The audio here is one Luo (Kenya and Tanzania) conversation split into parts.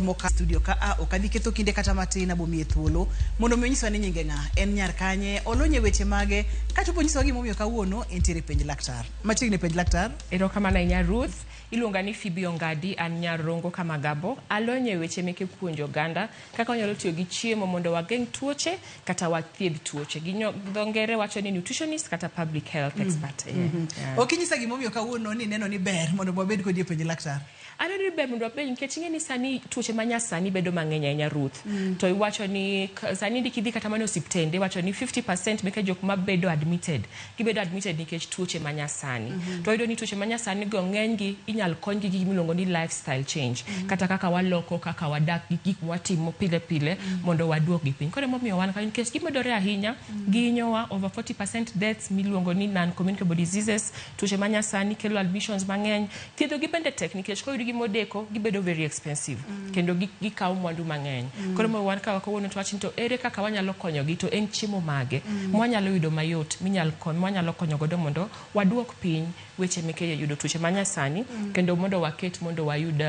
Moka studio ka a ok adhi ketho kinde kata matin abomiye thuolo mondo mi onyiswa ni nyinge ng'a, en nyar kanye, olony e weche mage, kachopo onyisowa gimomiyo kawuono entiere penj laktar. Machiegni penj laktar. Erokamano ahinya Ruth. Iluonga ni Phoebe Ongadi, an nyar Rongo Kamagabo. Alony e weche meke puonjo oganda kaka wanyalo tiyo gi chiemo mondo wageng' tuoche kata wathiedh tuoche. Gi dho ngere wacho ni nutritionist kata public health expert. Yeah. Yeah. Ok inyisa gimomiyo kawuono ni neno ni ber mondo wabed kodi e penj laktar. Aneno ni ber mondo wapenj nikech ing'e ni sani tuoche ma nyasani bedo mang'eny ahinya Ruth. To iwacho ni sani ndi kidhi kata mana e osiptende iwacho ni 50% meke jok mabedo admitted gibedo admitted nikech tuoche ma nyasani. To wayudo ni tuoche ma nyasani go ng'eny gi inyal kony gi gi gimiluongo ni lifestyle change. Kata kaka waloko kaka wadak gi gik mwatimo pile pile mondo waduok gi piny. Koro emomiyo wan kanyo nikech gimedore ahinya, gihinyowa over 40% deaths miluongo ni non communicable diseases, tuoche ma nyasani kelo admissions mang'eny. Thiedho gi bende tek nikech koyudgi modeko gibedo very expensive kendo gikawo mwandu mang'eny. Koro emomiyo wan ka kawuono to wach ni to ere kaka wanyalo konyogi to en chiemo mage mwanyalo yudo mayot minyal kony mwanyalo konyo godo mondo waduok piny weche meke yudo tuoche ma nyasani kendo mondo waket mondo wayud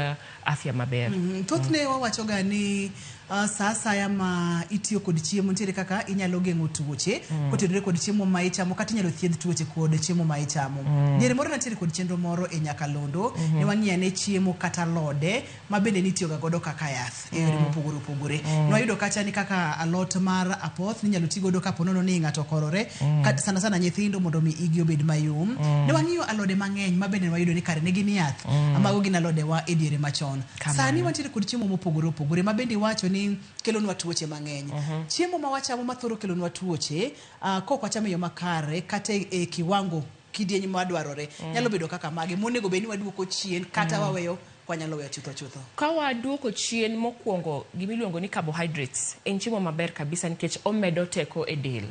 afya maber. Thothne wawacho ga ni sa asaya ma itiyo kod chiemo nitiere kaka inyalo geng'o tuoche kotenore kod chiemo ma ichamo kata inyalo thiedh tuoche kod chiemo ma ichamo. Diere moro nantiere kod chenro moro e nyakalondo ne wang'iyo ane chiemo kata alode ma bende nitiyo ga godo kaka yath e yore mopogore opogore. Nwayudo kacha ni kaka alot mar apoth ninyalo ti godo kapo nono ni ng'ato okorore sana sana nyithindo mondo mi igi obed mayom. Ne wang'iyo alode mang'eny ma bende wayudo ni kare ne gin yath. Mago gin alodewa e diere machon. Sani wantiere kod chiemo mopogore opogore ma bende iwacho ni kelonwa tuoche mang'eny. Chiemo ma wachamo mathoro kelonwa tuoche kok wachamo e yo makare kata e kiwango kidieny madwarore nyalo bedo kaka mage monego bed ni waduoko chien kata waweyo kwanyalo weyo chutho chutho. Ka waduoko chien mokwongo gimiluongo ni carbohydrates en chiemo maber kabisa nikech omedo teko e del.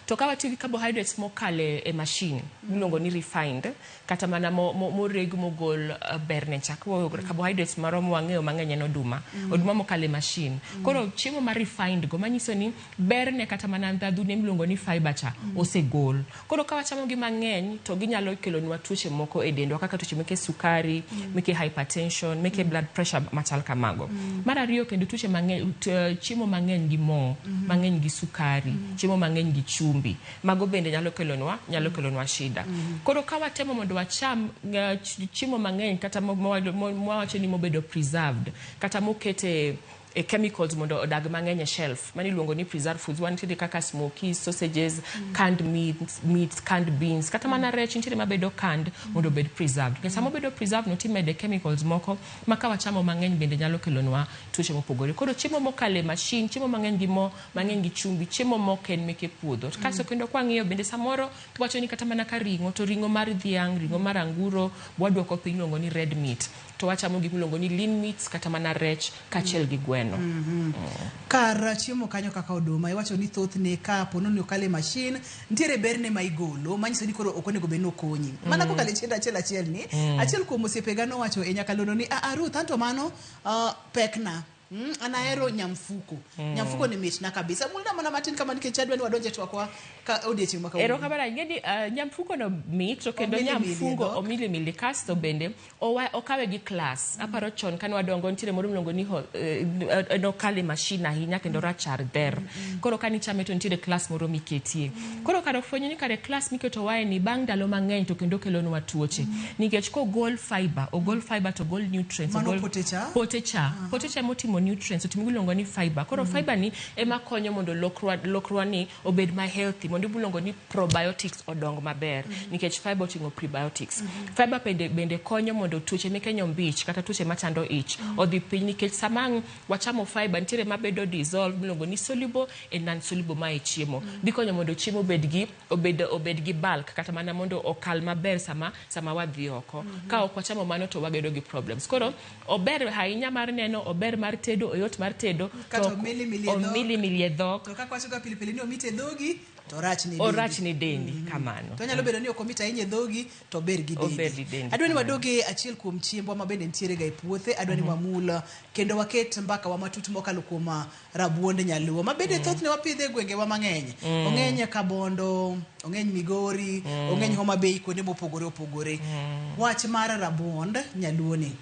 To ka watiyo gi carbohydrates mokalo e machine miluongo ni refined kata mana moreg mogol berne cha. Carbohydrates marom wang'eyo mang'eny en oduma. Oduma mokalo e machine. Koro chiemo ma refined go manyiso ni berne kata mana ndhadhu ne miluongo ni fiber cha osegol. Koro ka wachamo gi mang'eny to ginyalo kelonwa tuoche moko e dendwa kaka tuoche meke sukari, meke hypertension, meke blood pressure machal kamago. Mar ariyo kendo tuoche mang'eny, chiemo mang'eny gi mo, mang'eny gi sukari, chiemo mang'eny gi chumbi. Mago bende nyalo kelonwa, nyalo kelonwa shida. Koro ka watemo mondo wacham chiemo mang'eny kata mwawacho ni mobedo preserved kata mokete e chemicals mondo odag mang'eny e shelf mano iluongo ni preserved foods. Wantiere kaka smokies, sausages, canned meats, canned beans, kata mana rech nitiere mabedo canned mondo obed preserved. Nikech sama obedo preserved no timede chemicals moko ma ka wachamo mang'eny bende nyalo kelonwa tuoche mopogore. Koro chiemo mokalo e machine, chiemo mang'eny gi mo, mang'eny gi chumbi, chiemo mok en meke puodho. Kasto kendo kwang'iyo bende samoro wacho ni kata mana ka ring'o to ring'o mar dhiang', ring'o mar anguro waduoko piny iluongo ni red meat. To wachamo gik miluongo ni lean meats kata mana rech kaachiel gi gweno. Kar chiemo kanyo kaka oduma iwacho ni thothne ka po ni okalo e machine nitiere berne ma igolo manyiso ni koro ok onego bed ni okonyi. Mana kokalo e chenro achiel achiel ni achiel kuom osiepega nowacho e nyakalondo ni a Ruth anto mano pekna. An ahero nyamfuko. Nyamfuko ni mitna kabisa. Mulna mana matin kama nikech adwa ni wadonje twakwa ka odiechieng' ma kawuono. Erokamano ahinya ni nyamfuko no mit to kendo Omilimili e nyamfungo dhok. omilimili kasto bende okawe gi class. Aparo chon kane wadongo nitiere moro miluongo ni nokale machine ahinya kendo rachar dher. Koro kane ichame to nitiere class moro miketie. Koro kar fwenyo ni kare class miketo wae ni bang' ndalo mang'eny to kendo kelonwa tuoche. Nikech kogol fiber, ogol fiber to ogol nutrients. Mano ogol pote cha? Pote cha. Pote cha motimo nutrients otimo gimiluongo ni fiber. Koro fiber ni ema konyo mondo lokruok ni obed ma healthy mondo iluongo ni probiotics odong maber nikech fiber oting'o prebiotics. Fiber bende konyo mondo tuoche meke nyombich kata tuoche machando ich odhi piny nikech sama wachamo fiber nitiere mabedo dissolved miluongo ni soluble and non-soluble ma e chiemo. Dhi konyo mondo chiemo obed gi bulk kata mana mondo okal maber sama wadhi oko. Ka ok wachamo mano to wabedo gi problems. Koro ober ahinya mar neno, ober mar tedo, oyot mar tedo. Kata omilimili e dhok. Omilimili e dhok. To kaka wacho ga pilipili ni omit e dhogi. To rach ne dendi. Orach ne dendi kamano. To nyalo bedo ni ok omit ahinya e dhogi to ober gi dendi. Ober gi dendi, Adwa ni kamano. wadoge achiel kuom chiembwa ma bende nitiere ga e puothe, adwa ni wamul kendo waket mbaka wa matut mokalo kuom rabuond nyaluo ma bende thothne wapidhe e gwengewa mang'eny. Ong'eny Kabondo, ong'eny Migori, ong'eny Homa Bay kuonde mopogore opogore. Wach mar rabuond nyaluo ni.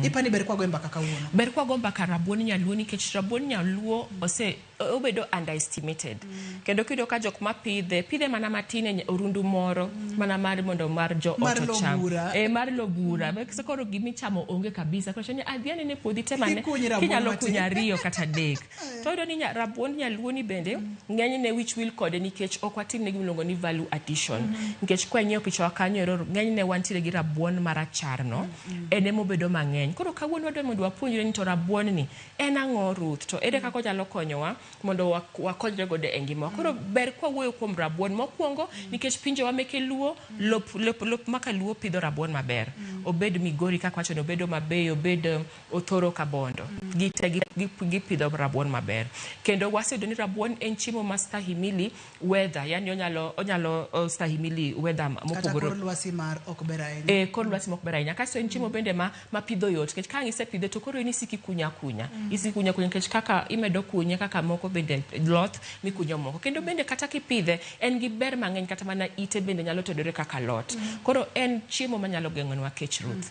Ipani ber kwagoe mbaka kawuono. Ber kwago mbaka rabuon nyaluo nikech rabuon nyaluo ose obedo underestimated. Kendo kiyudo ka jok mapidhe pidhe mana matin e orundu moro mana mar mondo mar jo Mar ot lo ocham. bura. E, mar lo bura. Mm. Koro gimichamo onge kabisa. Koro ni adhi anene puothi temane Ikuny rabuon kinyalo matin. kunyo ariyo kata adek. To iyudo ni rabuon nyaluo ni bende ng'enyne wich wil kode nikech ok watim ne gimiluongo ni value addition. Nikech kwang'iyo picha wa kanyo ero ng'enyne wantiere gi rabuon marachar no en emobedo mang'eny. Koro kawuono wadwa mondo wapuonjre ni to rabuon ni en ang'o Ruth to ere kaka onyalo konyowa mondo wakonyre godo e ngimawa. Koro ber kwawuoyo kuom rabuon mokwongo nikech pinjewa meke luo lop maka luo pidho rabuon maber. Obed Migori kaka wacho ni obed Homa Bay, obed Othoro Kabondo. Gite gipidho rabuon maber. Kendo waseyudo ni rabuon en chiemo ma stahimili weather, yani onyalo stahimili weather Kata mopogore kor lwasi mar ok ber ahinya. E, kor lwasi mok ber ahinya. Kasto en chiemo bende ma pidho yot nikech ka ang' isepidhe to koro in isiko ikunyo akunya. Isiko ikunyo akunya nikech kaka imedo kunye kaka moko bende loth mikunyo moko. Kendo bende kata kipidhe en gi ber mang'eny kata mana ite bende nyalo tedore kaka alot. Koro en chiemo manyalo geng'onwa kech Ruth.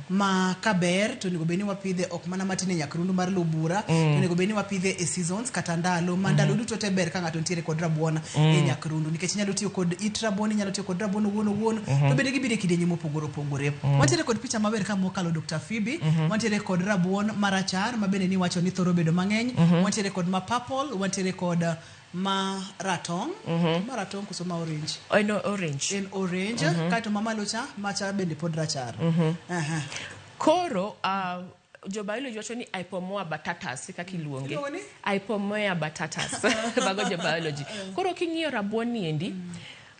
Ma kaber to onego bed ni wapidhe ok mana matin e nyakrundu mar lo bura, to onego bed ni wapidhe e seasons kata ndalo ma ndalo duto te ber ka ng'ato nitiere kod rabuon e nyakrundu nikech inyalo tiyo kod it rabuon, inyalo tiyo kod rabuon owuon owuon, to bende gibiro e kidienje mopogore opogore. Wantiere kod picha maber ka mokalo Dr. Phoebe, wantiere kod rabuon marachar ma bende niwacho ni thoro bedo mang'eny, wantiere kod ma purple, wantiere kod ma ratong', ma ratong' koso ma orange? En orange. En orange, kaeto mamalo cha macha bende pod rachar. Aha. Koro jo biology wacho ni Ipomoea batatas kaka iluonge. Iluongo ni? Ipomoea batatas. Mago jo biology. Koro king'iyo rabuon ni endi,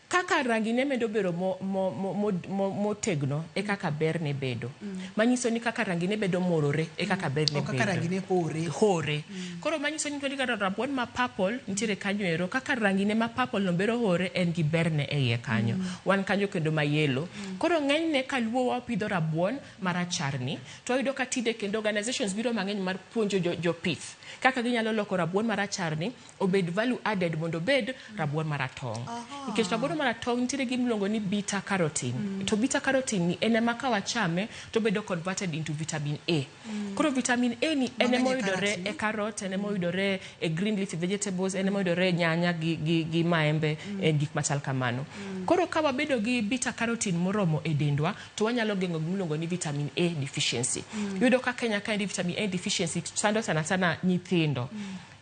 kaka rangi ne medo bedo motegno e kaka berne bedo. Manyiso ni kaka rangi ne bedo morore e kaka berne O kaka bedo. rangi ne hore. Hore. Koro manyiso ni nitiere kata rabuon ma purple nitiere kanyo ero kaka rangi ne ma purple no bedo hore en gi berne e iye kanyo. Wan kanyo kendo ma yellow. Koro ng'enyne kaluo wapidho rabuon marachar ni to wayudo ka tinde kendo organizations biro mang'eny mar puonjo jopith kaka ginyalo loko rabuon marachar ni obed value added mondo obed rabuon maratong'. Nikech rabuon maratong' nitiere gima iluongo ni beta carotene. To beta carotene ni en ema ka wachame to obedo converted into vitamin A. Koro vitamin A ni en Mang'eny ema e oyudore carrot e carrot, en ema oyudore e green leafy vegetables, en ema oyudore e nyanya gi maembe, e gik machal kamano. Koro ka wabedo gi beta carotene moromo e dendwa to wanyalo geng'o gima iluongo ni vitamin A deficiency. Iyudo ka Kenya kaendi vitamin A deficiency chando sana sana nyithindo.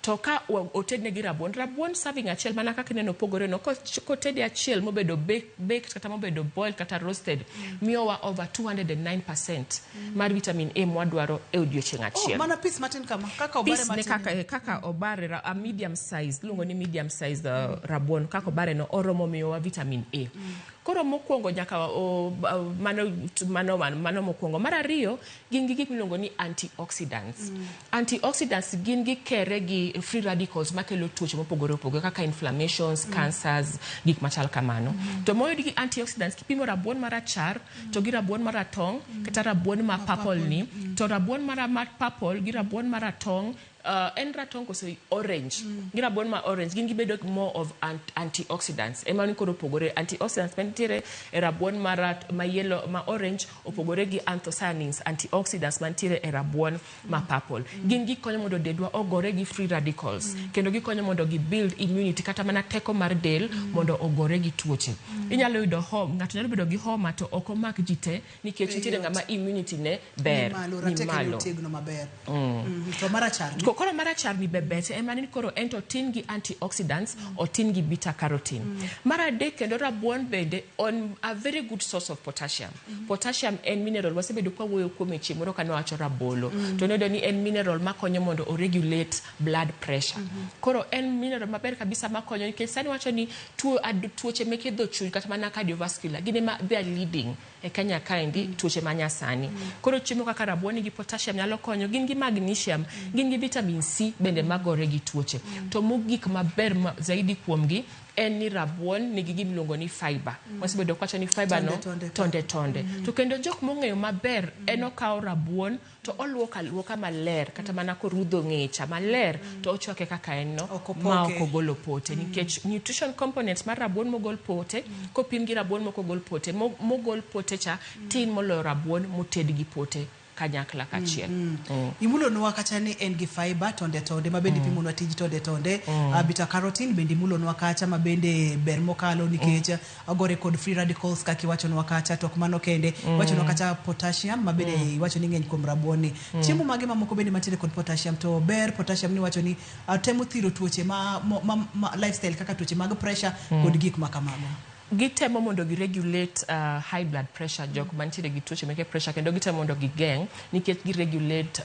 To ka otednegi rabuon, rabuon serving achiel mana kaka ineno opogore no, kotede achiel mobedo baked kata mobedo boiled kata roasted, miyowa over 209% mar vitamin A mwadwaro e odiochieng' achiel. Oh, mana piece matin kama, kaka obare Piece ne matin. kaka obare, a medium size, iluongo ni medium size rabuon, kaka obare no oromo miyowa vitamin A. Koro mokwongo nyaka mano mokwongo. Mar ariyo, gin gi gik miluongo ni antioxidants. Antioxidants gin gikere gi free radicals makelo tuoche mopogore opogore kaka inflammations, cancers, gik machal kamano. To moyud gi antioxidants, kipimo rabuon marachar to gi rabuon maratong' kata rabuon ma purple ni, to rabuon ma purple gi rabuon maratong', en ratong' koso orange, gi rabuon ma orange gin gibedo more of antioxidants. Ema ni koro opogore. Antioxidants mantiere e rabuon ma yellow, ma orange opogore gi anthocyanins, antioxidants mantiere e rabuon ma purple. Gin gikonyo mondo dendwa ogore gi free radicals, kendo gikonyo mondo gi build immunity kata mana teko mar del mondo ogore gi tuoche. Inyalo yudo homa, ng'ato nyalo bedo gi homa to ok omak ji te nikech nitiere ng'ama immunity ne ber, Ni malo, ni rateke ne malo. otegno maber. To marachar ni? Koro marachar ni be beche ema ni koro en to otin gi antioxidants, otin gi beta carotene. Mar adek kendo rabuon bende on a very good source of potassium. Potassium en mineral wasebedo kwa wuoyo kuome chieng' moro kane wawacho rabolo. To noyudo ni en mineral makonyo mondo o regulate blood pressure. Koro en mineral maber kabisa makonyo nikech sani wacho ni tuoche meke dho chuny kata mana cardiovascular gin ema they are leading e Kenya kaendi tuoche ma nyasani. Koro chiemo kaka rabuon nigi potassium nyalo konyo, gin gi magnesium, gin gi vitamin C bende magore gi tuoche. To mogik maber zaidi kuomgi en ni rabuon nigi gima iluongo ni fiber. Wasebedo kwacho ni fiber no Tonde, tonde. Tonde tonde. To kendo jok mong'eyo maber en okawo rabuon to oluoko aluoka maler kata mana korudho ng'eye cha maler to ochwake kaka en no Ok opoke. Ma ok ogolo pote nikech nutrition components mar rabuon mogol pote kopim gi rabuon mok ogol pote mogol pote cha tin moloyo rabuon moted gi pote kanyakla kachiel. Imulonwa kacha ni en gi fiber, tonde tonde, ma bende ipimonwa tij tonde tonde. Beta carotene bende imulonwa kacha, ma bende ber mokalo nikech ogore kod free radicals kaka iwachonwa kacha. To ok mano kende, iwachonwa kacha potassium ma bende iwacho ni ng'eny kuom rabuon ni. Chiemo mage mamoko bende mantiere kod potassium? To ber potassium ni iwacho ni temo thiro tuoche ma lifestyle kaka tuoche mag pressure kod gik ma kamago. Gitemo mondo gi regulate high blood pressure, jok mantiere gi tuoche meke pressure, kendo gitemo mondo gigeng' nikech gi regulate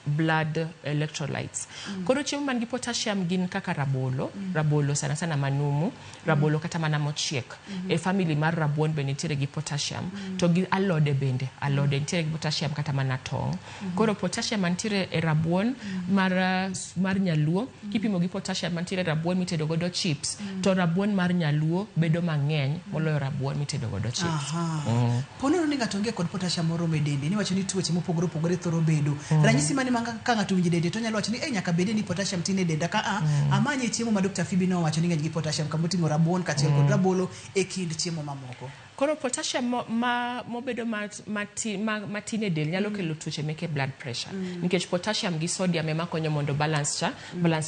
blood electrolytes. Koro chiemo man gi potassium gin kaka rabolo, rabolo sana sana manumu, rabolo kata mana mochiek. E family mar rabuon bende nitiere gi potassium, to gi alode bende, alode nitiere gi potassium kata mana tong'. Koro potassium mantiere e rabuon mar nyaluo, kipimo gi potassium mantiere e rabuon mitedo godo chips, to rabuon mar nyaluo bedo mang'eny moloyo rabuon mitedo godo chips. Aha. Po nono ni ng'ato onge kod potassium moromo e dende, niwacho ni tuoche mopogore opogore thoro bedo. Ranyisi mane ma ka ng'ato winjo e dende to onyalo wacho ni nyaka bede ni potassium tin e denda ka a amanye chiemo ma Dr. Phoebe nowacho ni ng'eny gi potassium kamoting'o rabuon kaachiel kod rabolo e kind chiemo mamoko. Koro potassium mobedo matin e del nyalo kelo tuoche meke blood pressure. Nikech potassium gi sodium ema konyo mondo balance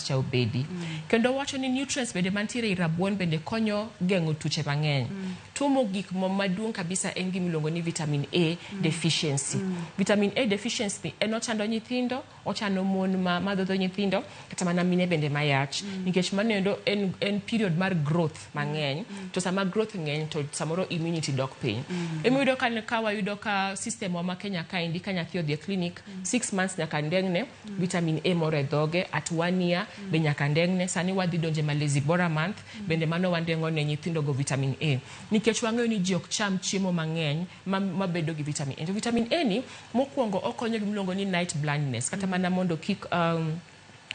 cha obedi. Kendo wacho ni nutrients bende mantiere e rabuon bende konyo geng'o tuoche mang'eny. Tuo mogik maduong' kabisa en gima iluongo ni vitamin A deficiency. Vitamin A deficiency en ochando nyithindo, ochando mon ma madhodho nyithindo, kata mana mine bende mayach. Nikech mano endo en period mar growth mang'eny, to sama growth ng'eny to samoro immunity dok piny. Emiyudo ka wayudo ka system wa ma Kenya kaendi, ka nyathi odhi e clinic, 6 months nyaka ndeng'ne vitamin A moro e dhoge, at 1 year be nyaka ndeng'ne. Sani wadhi donje Malezi Bora month, bende mano wandeng'o ne nyithindo go vitamin A. Nikech wang'eyo ni ji ok cham chiemo mang'eny mabedo gi vitamin A. To vitamin A ni mokwongo okonyo gima iluongo ni night blindness, kata mana mondo kik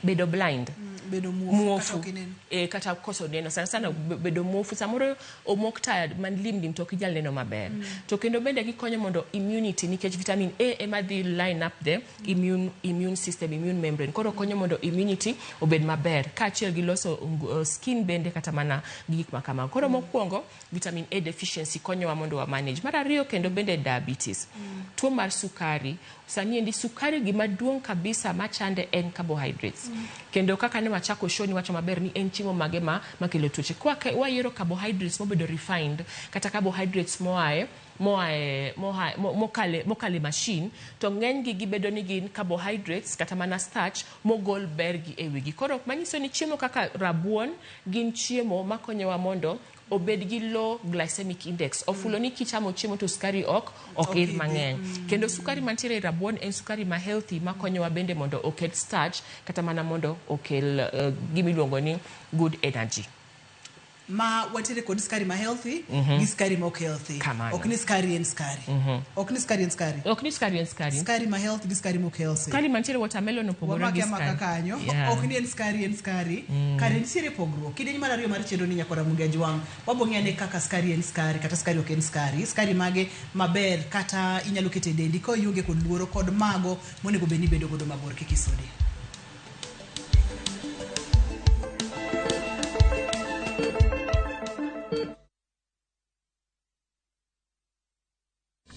bedo blind. Bedo muofu. Muofu. Kata ok ineno. E, kata koso neno sana sana bedo muofu, samoro omok taya man lim lim to ok inyal neno maber. To kendo bende gikonyo mondo immunity, nikech vitamin A ema dhi line up the immune system, immune membrane. Koro konyo mondo immunity obed maber kaachiel gi loso skin bende kata mana gi gik ma kamago. Koro mokwongo vitamin A deficiency konyowa mondo wa manage. Mar ariyo kendo bende diabetes, tuo mar sukari. Sani endi sukari gima duong' kabisa machande en carbohydrates. Kendo kaka ne wachako show ni wacho maber ni en chiemo mage ma makelo tuoche. Kwa wayiero carbohydrates mobedo refined kata carbohydrates moae moae moae mokale machine, to ng'eny gi gibedo ni gin carbohydrates kata mana starch mogol bergi e wigi. Koro manyiso ni chiemo kaka rabuon gin chiemo makonyowa mondo obed gi low glycemic index. Ofulo ni kichamo chiemo to sukari ok Ok idh idhi. mang'eny. Kendo sukari mantiere e rabuon en sukari ma healthy makonyowa bende mondo oket starch kata mana mondo okel gimiluongo ni good energy. Ma wantiere kod sukari ma healthy gi sukari ma ok healthy. Kamano. Ok ni sukari en sukari. Ok ni sukari en sukari. Ok ni sukari en sukari. Sukari ma healthy gi sukari ma ok healthy. Sukari mantiere watermelon opogore Wamake gi amaka sukari. kanyo. Ok ni en sukari en sukari. Kare nitiere pogruok. Kidieny mar ariyo mar chenro ni nyakora Ramogi Ajwang'. Wabo ng'e ane kaka sukari en sukari kata sukari ok en sukari. Sukari mage maber kata inyalo keto e dendi ka ionge kod luoro kod mago monego bed ni ibedo godo mabor kik isudi.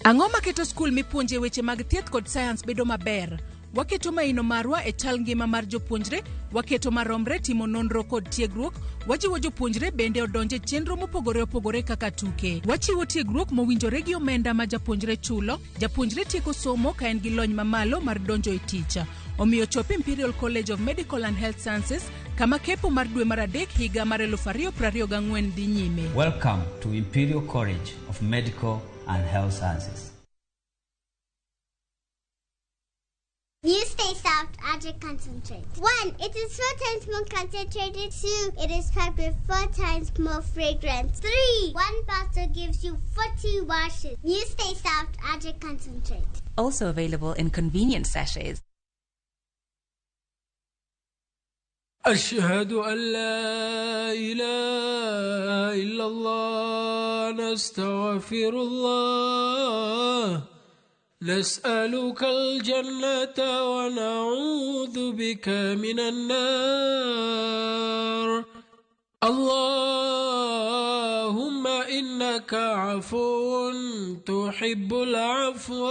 Ang'o maketo skul mipuonje weche mag thieth kod sayans bedo maber? Waketo maino marwa e chal ngima mar jopuonjre, waketo maromre timo nonro kod tiegruok, wajiwo jopuonjre bende odonje e chenro mopogore opogore kaka tuke. Wachiwo tiegruok mowinjore gi omenda ma japuonjre chulo, japuonjre tieko somo ka en gi lony mamalo mar donjo e tich. Omiyo chop Imperial College of Medical and Health Sciences kama kepo mar dwe mar adek higa mar 2024 dhi nyime. Welcome to Imperial College of Medical and Health Sciences. You stay soft, Aja concentrate. 1, it is 4 times more concentrated. 2, it is packed with 4 times more fragrance. 3, 1 bottle gives you 40 washes. You stay soft, Aja concentrate. Also available in convenient sachets. أشهد أن لا إله إلا الله نستغفر الله نسألك الجنة ونعوذ بك من النار اللهم إنك عفو تحب العفو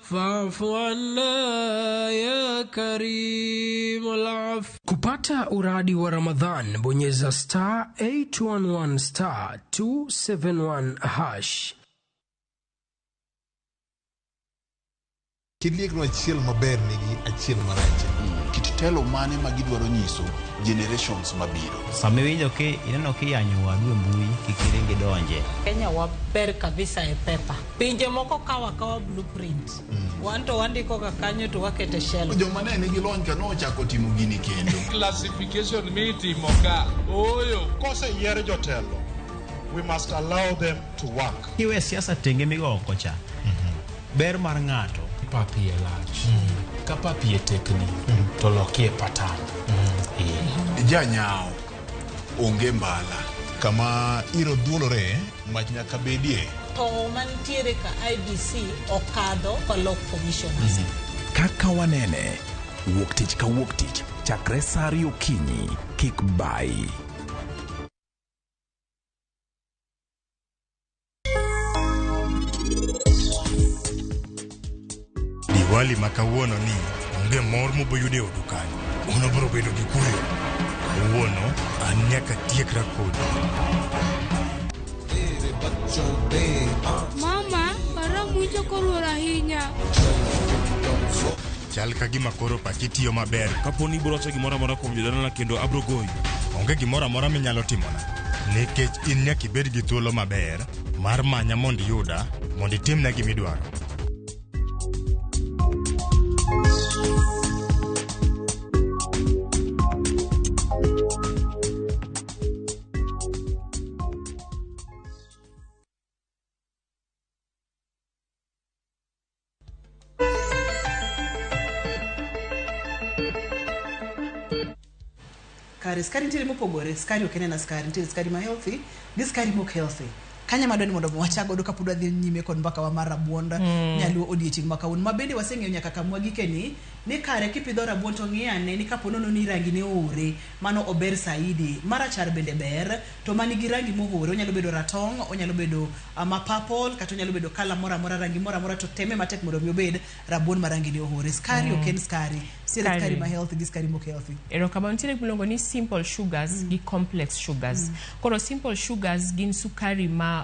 فاعف عنا يا كريم العفو. Kupata uradi wa Ramadhan, bonyeza star 811 star 271 hash. Kiliekno achiel maber nigi achiel marach. Kit telo mane ma gidwaro nyiso generations mabiro. Sama iwinjo ki ineno kiyanyo wadu e mbui, kik iring idonje. Kenya waber kabisa e pepa. Pinje moko kawo akawa blueprint. Wan to wandiko ga kanyo to wakete shelf. Joma ne nigi lony ka nochako timo gini kendo. Classification mitimo ka ooyo. Koseyier jotelo, we must allow them to work. Kiwe siasa tenge migo oko cha. Ber mar ng'ato. Pap iye lach. Ka pap iye tekni, to lokie patan. Janyao onge mbala. Kama iro dhuolore, mach nyaka bedie. To mantiere ka IEBC okadho kolok commissioners. Kaka wanene, wuok tich ka wuok tich, chakre sa 2 okinyi, kik bayi. Diwali ma kawuono ni onge mor moboyudo e odu kanyo. Un obiro bedo gi kuyo. Kawuono an nyaka tiekra kodi. Mama, karam winjo koruor ahinya. Chal ka gima koro pachi tiyo maber. Kapo ni ibiro wacho gimoro amora kuom jodalana kendo abiro goyi. Onge gimoro amora minyalo timona. Nikech in nyaka ibed gi thuolo maber mar manya mondo iyuda, mondo itimna gimidwaro. Kare skari nitiere mopogore, skari ok en ena skari, nitiere skari ma healthy gi skari mok healthy. Kanya madwa ni mondo wachak godo kapod wadhi nyime kod mbaka wa mar rabuond nyaluo odiechieng' ma kawuono. Ma bende waseng'eyo nyaka kamwa gikeni ni kare kipidho rabuon to ng'i ane ni kapo nono ni rangi ne oore, mano ober saidi. Marachar bende ber, to manigi rangi mohore, onyalo bedo ratong', onyalo bedo ma purple, kata onyalo bedo colour moro amora, rangi moro amora, to teme matek mondo mi obed rabuon ma rangi ne ohore. Skari ok en skari. Nitiere skari ma healthy gi skari mok healthy. Erokamano. Nitiere gimiluongo ni simple sugars gi complex sugars. Koro simple sugars gin sukari ma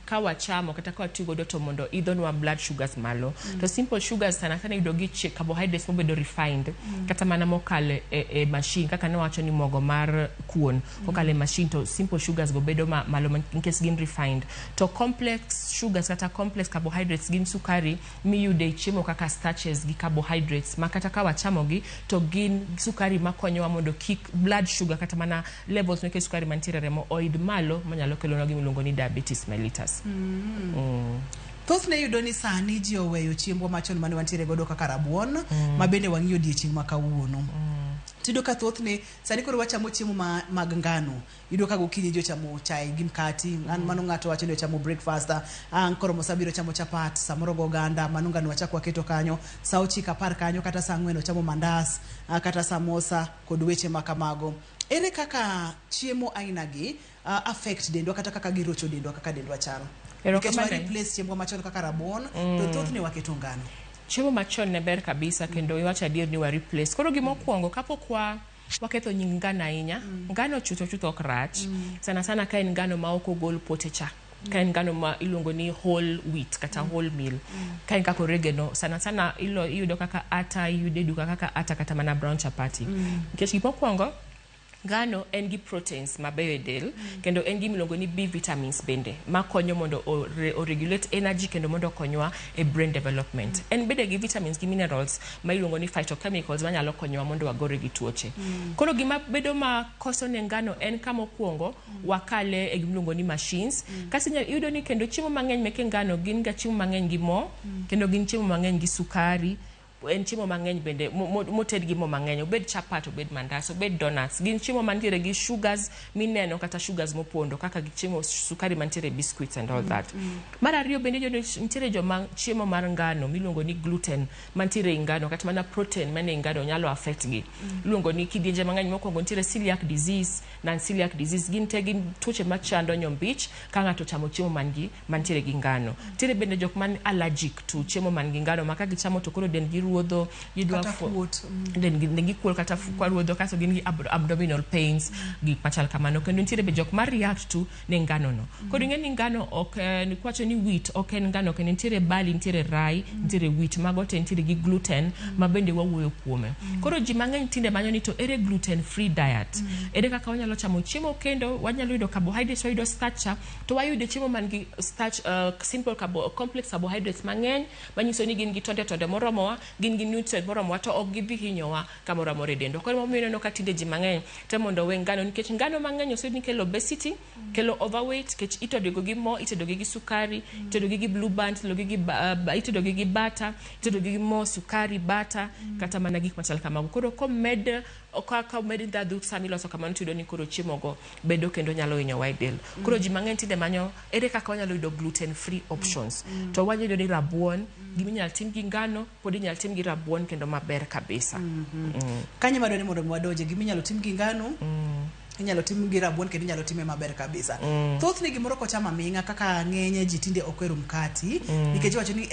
ka wachamo kata ka watiyo godo to mondo idhonwa blood sugars malo. To simple sugars sana sana iyudo gi carbohydrates mobedo refined, kata mana mokalo e machine, kaka ne wacho ni mogo mar kuon kokalo e machine to simple sugars go bedo malo nikech gin refined. To complex sugars kata complex carbohydrates gin sukari miyudo e chiemo kaka starches gi carbohydrates, ma kata ka wachamogi to gin sukari makonyowa mondo kik blood sugar kata mana levels meke sukari mantiere e remo oidh malo manyalo kelonwa gima iluongo ni diabetes mellitus. Thothne iyudo ni sani ji oweyo chiembwa machon mane wantiere godo kaka rabuon, ma bende wang'iyo odiechieng' ma kawuono. Tiyudo ka thothne sani koro wachamo chiemo mag ngano. Iyudo ka gokinyi ji ochamo chai gi mkati, mano ng'ato wacho ni ochamo breakfast, ang' koromo sa abiriyo ochamo chapat, samoro go oganda, mano ngano wachako waketo kanyo, sa 9 10 kanyo kata sa 4 ochamo mandas, kata samosa kod weche ma kamago. Ere kaka chiemo aina gi affect dendwa kata kaka girocho dendwa kaka dendwa chalo? Nikech wa replace chiembwa machon kaka rabuon, to thothne waketo ngano. Chiemo machon ne ber kabisa kendo iwacho adier ni wa replace. Koro gimokwongo kapok waketho nying ngano ahinya, ngano chutho chutho ok rach. Sana sana ka en ngano ma ok ogol pote cha. Ka en ngano ma iluongo ni whole wheat kata whole meal. Ka en kaka oregeno, sana sana iyudo kaka ata, iyudo e duka kaka ata kata mana brown chapati. Nikech gimokwongo, ngano en gi proteins mabeyo e del, kendo en gi miluongo ni B vitamins bende makonyo mondo o regulate energy kendo mondo okonywa e brain development. En bende gi vitamins gi minerals ma iluongo ni phytochemicals manyalo konyowa mondo wagore gi tuoche. Koro gima bedo makoso ne ngano en kama okwongo wakale e gimiluongo ni machines. Kasto iyudo ni kendo chiemo mang'eny meke ngano gin ga chiemo mang'eny gi mo, kendo gin chiemo mang'eny gi sukari. En chiemo mang'eny bende moted gi mo mang'eny, obed chapat, obed mandas, obed donuts, gin chiemo mantiere gi sugars mineno kata sugars mopondo, kaka gi chiemo sukari mantiere e biscuits and all that. Mar ariyo bende iyudo ni nitiere joma chiemo mar ngano miluongo ni gluten mantiere ei ngano kata mana protein mane ei ngano nyalo affect gi. Iluongo ni kidienje mang'eny. Mokwongo nitiere celiac disease, non celiac disease, gin te gin tuoche machando nyombich ka ng'ato ochamo chiemo man gi mantiere gi ngano. Nitiere bende jok man allergic to chiemo man gi ngano ma ka gichamo to koro dendgi ruodho, gidwa Kata kuot. Dendgi kuot kata kwa ruodho, kasto gin gi abdominal pains, gik machal kamano. Kendo nitiere be jok ma react to ne ngano no. Koro ing'e ni ngano ok en, kwacho ni wheat ok en ngano kendo nitiere barley, nitiere rye, nitiere wheat, mago te nitiere gi gluten ma bende wawuoyo kuome. Koro ji mang'eny tinde manyo ni to ere gluten free diet, ere kaka wanyalo chamo chiemo kendo wanyalo yudo carbohydrates, wayudo starch cha, to wayudo chiemo man gi starch, simple complex carbohydrates mang'eny manyiso ni gin gi tonde tonde moromowa, gin gi nutrient moromowa, to ok gidhi hinyowa kamoro amora e dendwa. Koro emomiyo ineno ka tinde ji mang'eny temo mondo owe ngano, nikech ngano mang'eny oseyud ni kelo obesity, kelo overweight, nikech itedo gi mo, itedo gi sukari, itedo gi Blue Band, itedo gi butter, itedo gi mo, sukari, butter, kata mana gik machal kamago. Koro komed kaka omed ndhadhu sama iloso kamano, tiyudo ni koro chiemo go bedo kendo nyalo hinyowa e del. Koro ji mang'eny tinde manyo ere kaka wanyalo yudo gluten free options. To wanyalo yudo ni rabuon, giminyalo tim gi ngano pod inyalo tim gi rabuon kendo maber kabisa. Kanyo madwa ni mondo mi wadonje giminyalo tim gi ngano, inyalo tim gi rabuon kendo inyalo time maber kabisa. Thothne gimoro kochamo aming'a, kaka ng'enye ji tinde ok ohero mkati, nikech iwacho ni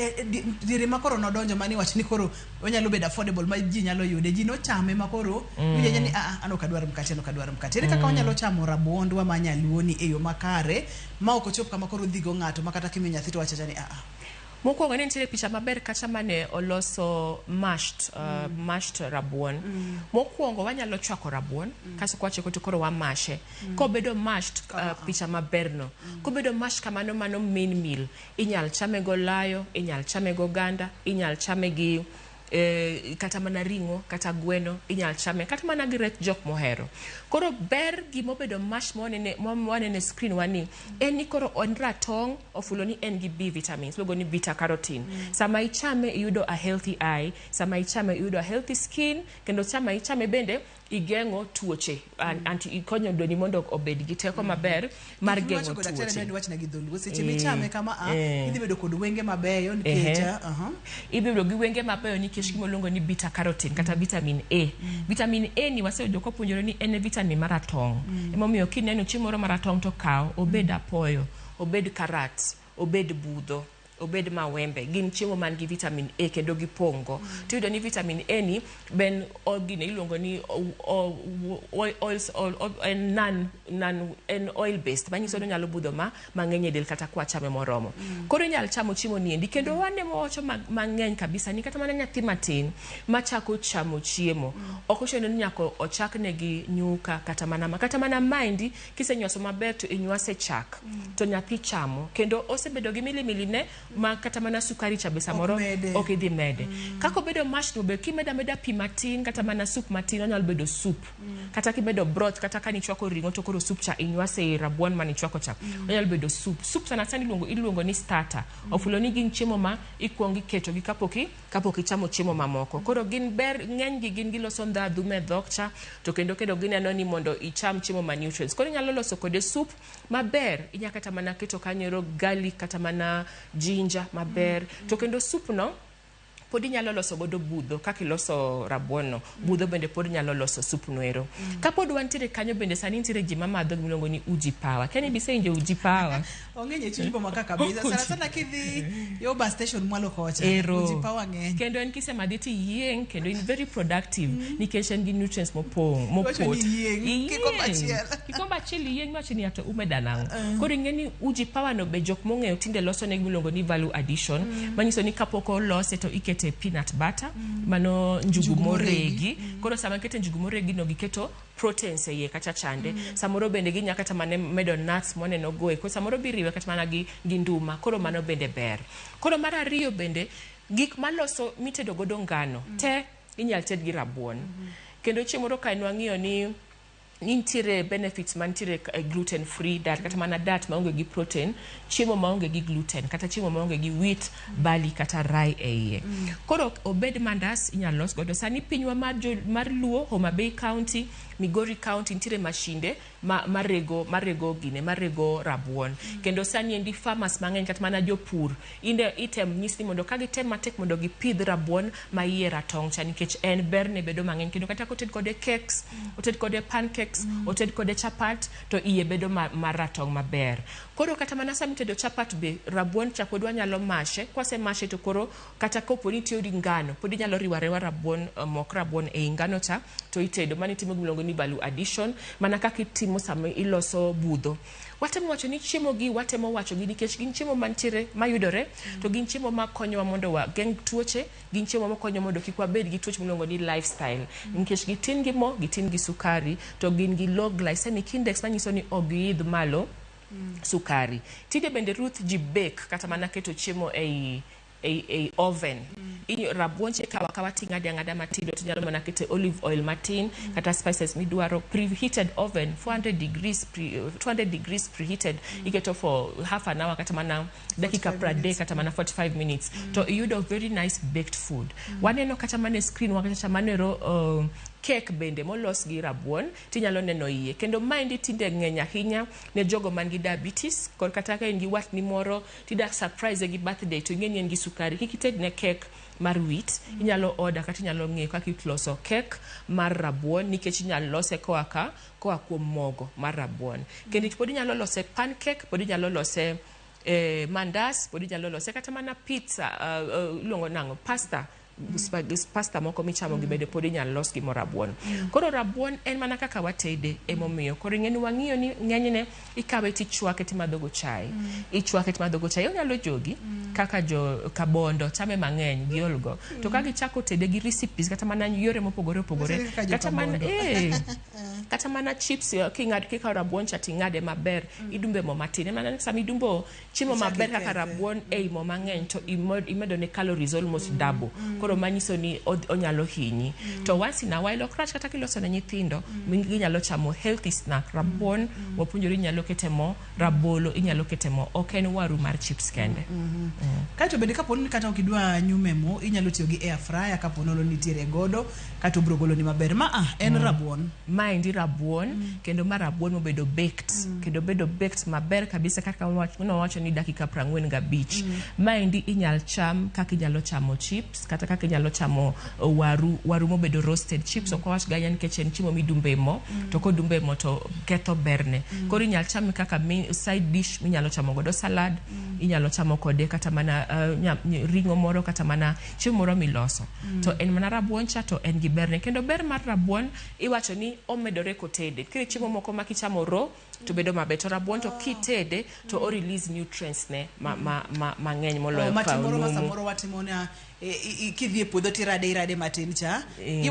diere ma koro nodonjo mani iwacho ni koro onyalo bedo affordable ma ji nyalo yude, ji nochame ma koro winjo ni ah, an ok adwar mkati, an ok adwar mkati. Ere kaka wanyalo chamo rabuondwa ma nyaluo ni e yo makare ma ok ochop kama koro dhigo ng'ato ma kata kimiyo nyathi to wacho ni ah, ah. Mokwongo ne nitiere picha maber kacha mane oloso mashed rabuon. Mokwongo wanyalo chwako rabuon, kasto kwachwako to koro wamashe. Kobedo mashed, picha maber no. Kobedo mashed kamano, mano main meal. Inyal chame go olayo, inyal chame go oganda, inyal chame gi kata mana ring'o, kata gweno, inyal chame kata mana gi rech jok mohero. Koro ber gimobedo mash mwanene screen wani en ni koro en ratong', ofulo ni en gi B vitamins, iluongo ni beta carotene. Sama ichame iyudo a healthy eye, sama ichame iyudo a healthy skin, kendo sama ichame bende igeng'o tuoche, anti ikonyo dendi mondo obed gi teko maber mar Gik geng'o miwacho go, daktari, tuoche. adwa wachna gi dholuo seche michame kama a idhi bedo kod wenge mabeyo nikech Ibedo gi wenge mabeyo nikech gima iluongo ni beta carotene kata vitamin A. Vitamin A ni waseyudo kwapuonjore ni en e vitamin maratong'. Emomiyo kineno chiemo moro maratong' to kaw, obed apoyo, obed karat, obed budho, obed mawembe, gin chiemo man gi vitamin A kendo gipong' go. Tiyudo ni vitamin A ni ben gine iluongo ni oils, en non en oil based, manyiso ni onyalo budho ma mang'eny e del kata kwachame moromo. Koro inyalo chamo chiemo ni endi kendo wanemo wacho mang'eny kabisa ni kata mana nyathi matin machako chamo chiemo ok ochuno ni nyaka ochakne gi nyuka, kata mana ma kata mana maendi kisenywaso maber to inywase chak to nyathi chamo kendo osebedo gi milimili ne ma kata mana sukari cha be samoro mede. Ok idhi mede. Kaka obedo mash no be kimedo ameda pi matin kata mana soup matin, onyalo bedo soup, kata kimedo broth, kata ka nichwako ring'o to koro soup cha inywase e rabuon manichwako cha, onyalo bedo soup. Soup sana sana iluongo ni starter. Ofulo ni gin chiemo ma ikuongo iketo gi kapok ichamo chiemo mamoko. Koro gin ber ng'eny gi gin giloso ndhadhu me dhok cha, to kendo gineno ni mondo icham chiemo ma nutrients. Koro inyalo loso kode soup maber, inya kata mana keto kanyo ero garlic kata mana ginger maber, to kendo soup no pod inyalo loso godo budho kaka iloso rabuon no. Budho bende pod nyalo loso soup no ero. Kapod wantiere kanyo bende sani nitiere ji mamadho gimiluongo ni uji power. Kia ni bisewinjo uji power? Ong'eny e chuny boma ka kabisa, sana sana kidhi yo bus station mwalo kocha. Ero. Uji power ng'eny. Kendo en kisemadhe tiyieng' kendo in very productive nikech en gi nutrients mopong' Iwacho mopot. ni iyieng', kikombe achiel. Kikombe achiel iyieng' miwacho ni ato umeda nang'o. Koro ing'e ni uji power no be jok mong'eyo tinde loso ne gimiluongo ni value addition, manyiso ni kapok olose to ikete peanut butter, mano njugu moregi. Koro sama ikete njugu moregi no, giketo proteins e iye kacha chande. Samoro bende ginya kata mana medo nuts mwaneno go eko, samoro biriwe kata mana gi nduma. Koro mano bende ber. Koro mar ariyo bende, gik maloso mitedo godo ngano te inyal ted gi rabuon. Kendo chieng' moro ka ne wang'iyo ni Nitiere benefits mantiere e gluten free diet, kata mana diet maonge gi protein, chiemo maonge gi gluten, kata chiemo maonge gi wheat, barley kata rye e iye. Koro obed mandas inyalo los godo. Sani pinywa mar, jo, mar Luo, Homa Bay County, Migori County nitiere mashinde ma, marego marego gine marego rabuon. Kendo sani endi farmers mang'eny kata mana jopur inde item nyis ni mondo ka gitem matek mondo gipidh rabuon ma iye ratong' cha, nikech en berne bedo mang'eny, kendo kata koted kode cakes, oted kode pancakes, oted kode chapat, to iye bedo ma, maratong' maber. Koro kata mana sama itedo chapat be, rabuon cha pod wanyalo mashe. Kwase mashe to koro kata kopo ni itiyo gi ngano, pod inyalo riwo ariwa rabuon, mok rabuon ei ngano cha to itedo. Mano itimo gimiluongo ni value addition, mana kaka itimo sama iloso budho. Watemo wacho ni chiemo gi, watemo wacho gi nikech gin chiemo mantiere mayudore, to gin chiemo makonyowa mondo wageng' tuoche, gin chiemo makonyo mondo kik wabed gi tuoche miluongo ni lifestyle, nikech gitin gi mo, gitin gi sukari, to gin gi low glycemic index, manyiso ni ok giidh malo sukari. Tinde bende Ruth ji bake, kata mana keto chiemo ei oven. Rabuon cha ikawo akawa ting'ade ang'ada matindo, tinyalo mana kete olive oil matin kata spices midwaro. Preheated oven 400 degrees, 200 degrees preheated, iketo for half an hour kata mana dakika 30 kata mana 45 minutes, to iyudo very nice baked food. Waneno kata mana e screen wakacha manero cake bende molos gi rabuon, tinyalo neno iye. Kendo maendi tinde ng'eny ahinya ne jogo man gi diabetes, kod kata ka in gi watni moro tida surprise gi birthday to ing'e ni en gi sukari, kik itedne cake mar wheat. Inyalo order kata inyalo ng'eyo kaka iloso cake mar rabuon, nikech inyalo lose koa kuom mogo mar rabuon. Kendo pod inyalo lose pancake, pod inyalo lose mandas, pod inyalo lose kata mana pizza, iluongo nang'o, pasta, pasta moko michamo gi bende pod inyalo los gi mo rabuon. Koro rabuon en mana kaka watede emomiyo. Koro ing'e ni wang'iyo ni ng'enyne ikawe tichwake timadho go chai. Ichwake timadho go chai. Onyalo jogi kaka jo kabondo chame mang'eny giol go. To ka gichako tede gi recipes kata mana yore mopogore opogore. Kaka jo Kata mana kabondo. Kata mana chips, king'ad kikawo rabuon cha ting'ade maber, idumbe mo matin. En mana ni sama idumbo chiemo Ichako maber kaka ikethe. Rabuon ei mo mang'eny to imedo ne calories almost double. Koro manyiso ni onyalo hinyi. To once in a while ok rach, kata kiloso ne nyithindo, ginyalo chamo healthy snack. Rabuon wapuonjore inyalo kete mo, rabolo inyalo kete mo, ok en waru mar chips kende. Kaeto bende kapo ni kata ok idwa nyume mo, inyalo tiyo gi air fryer kapo nono nitiere godo, kato obiro goloni maber. Ma en rabuon. Maendi rabuon, kendo ma rabuon mobedo baked, kendo bedo baked maber kabisa kaka nowacho ni dakika 45. Maendi inyal cham kaka inyalo chamo chips, kata kaka inyalo chamo waru mobedo roasted. Chips ok wawach ga nikech en chiemo midumbe mo, to kodumbe mo to ketho berne. Koro inyal chame kaka side dish minyalo chamo godo salad, inyalo chamo kode kata mana ring'o moro, kata mana chiemo moro miloso. To en mana rabuon cha to en gi berne. Kendo ber mar rabuon iwacho ni omedore kotede. Nitiere chiemo moko ma kichamo raw to bedo maber, to rabuon to kitede to o release nutrients ne mang'eny moloyo Oh, ka matin moro ma onumu. Samoro watimo na kidhi e puodho tirade irade matin cha.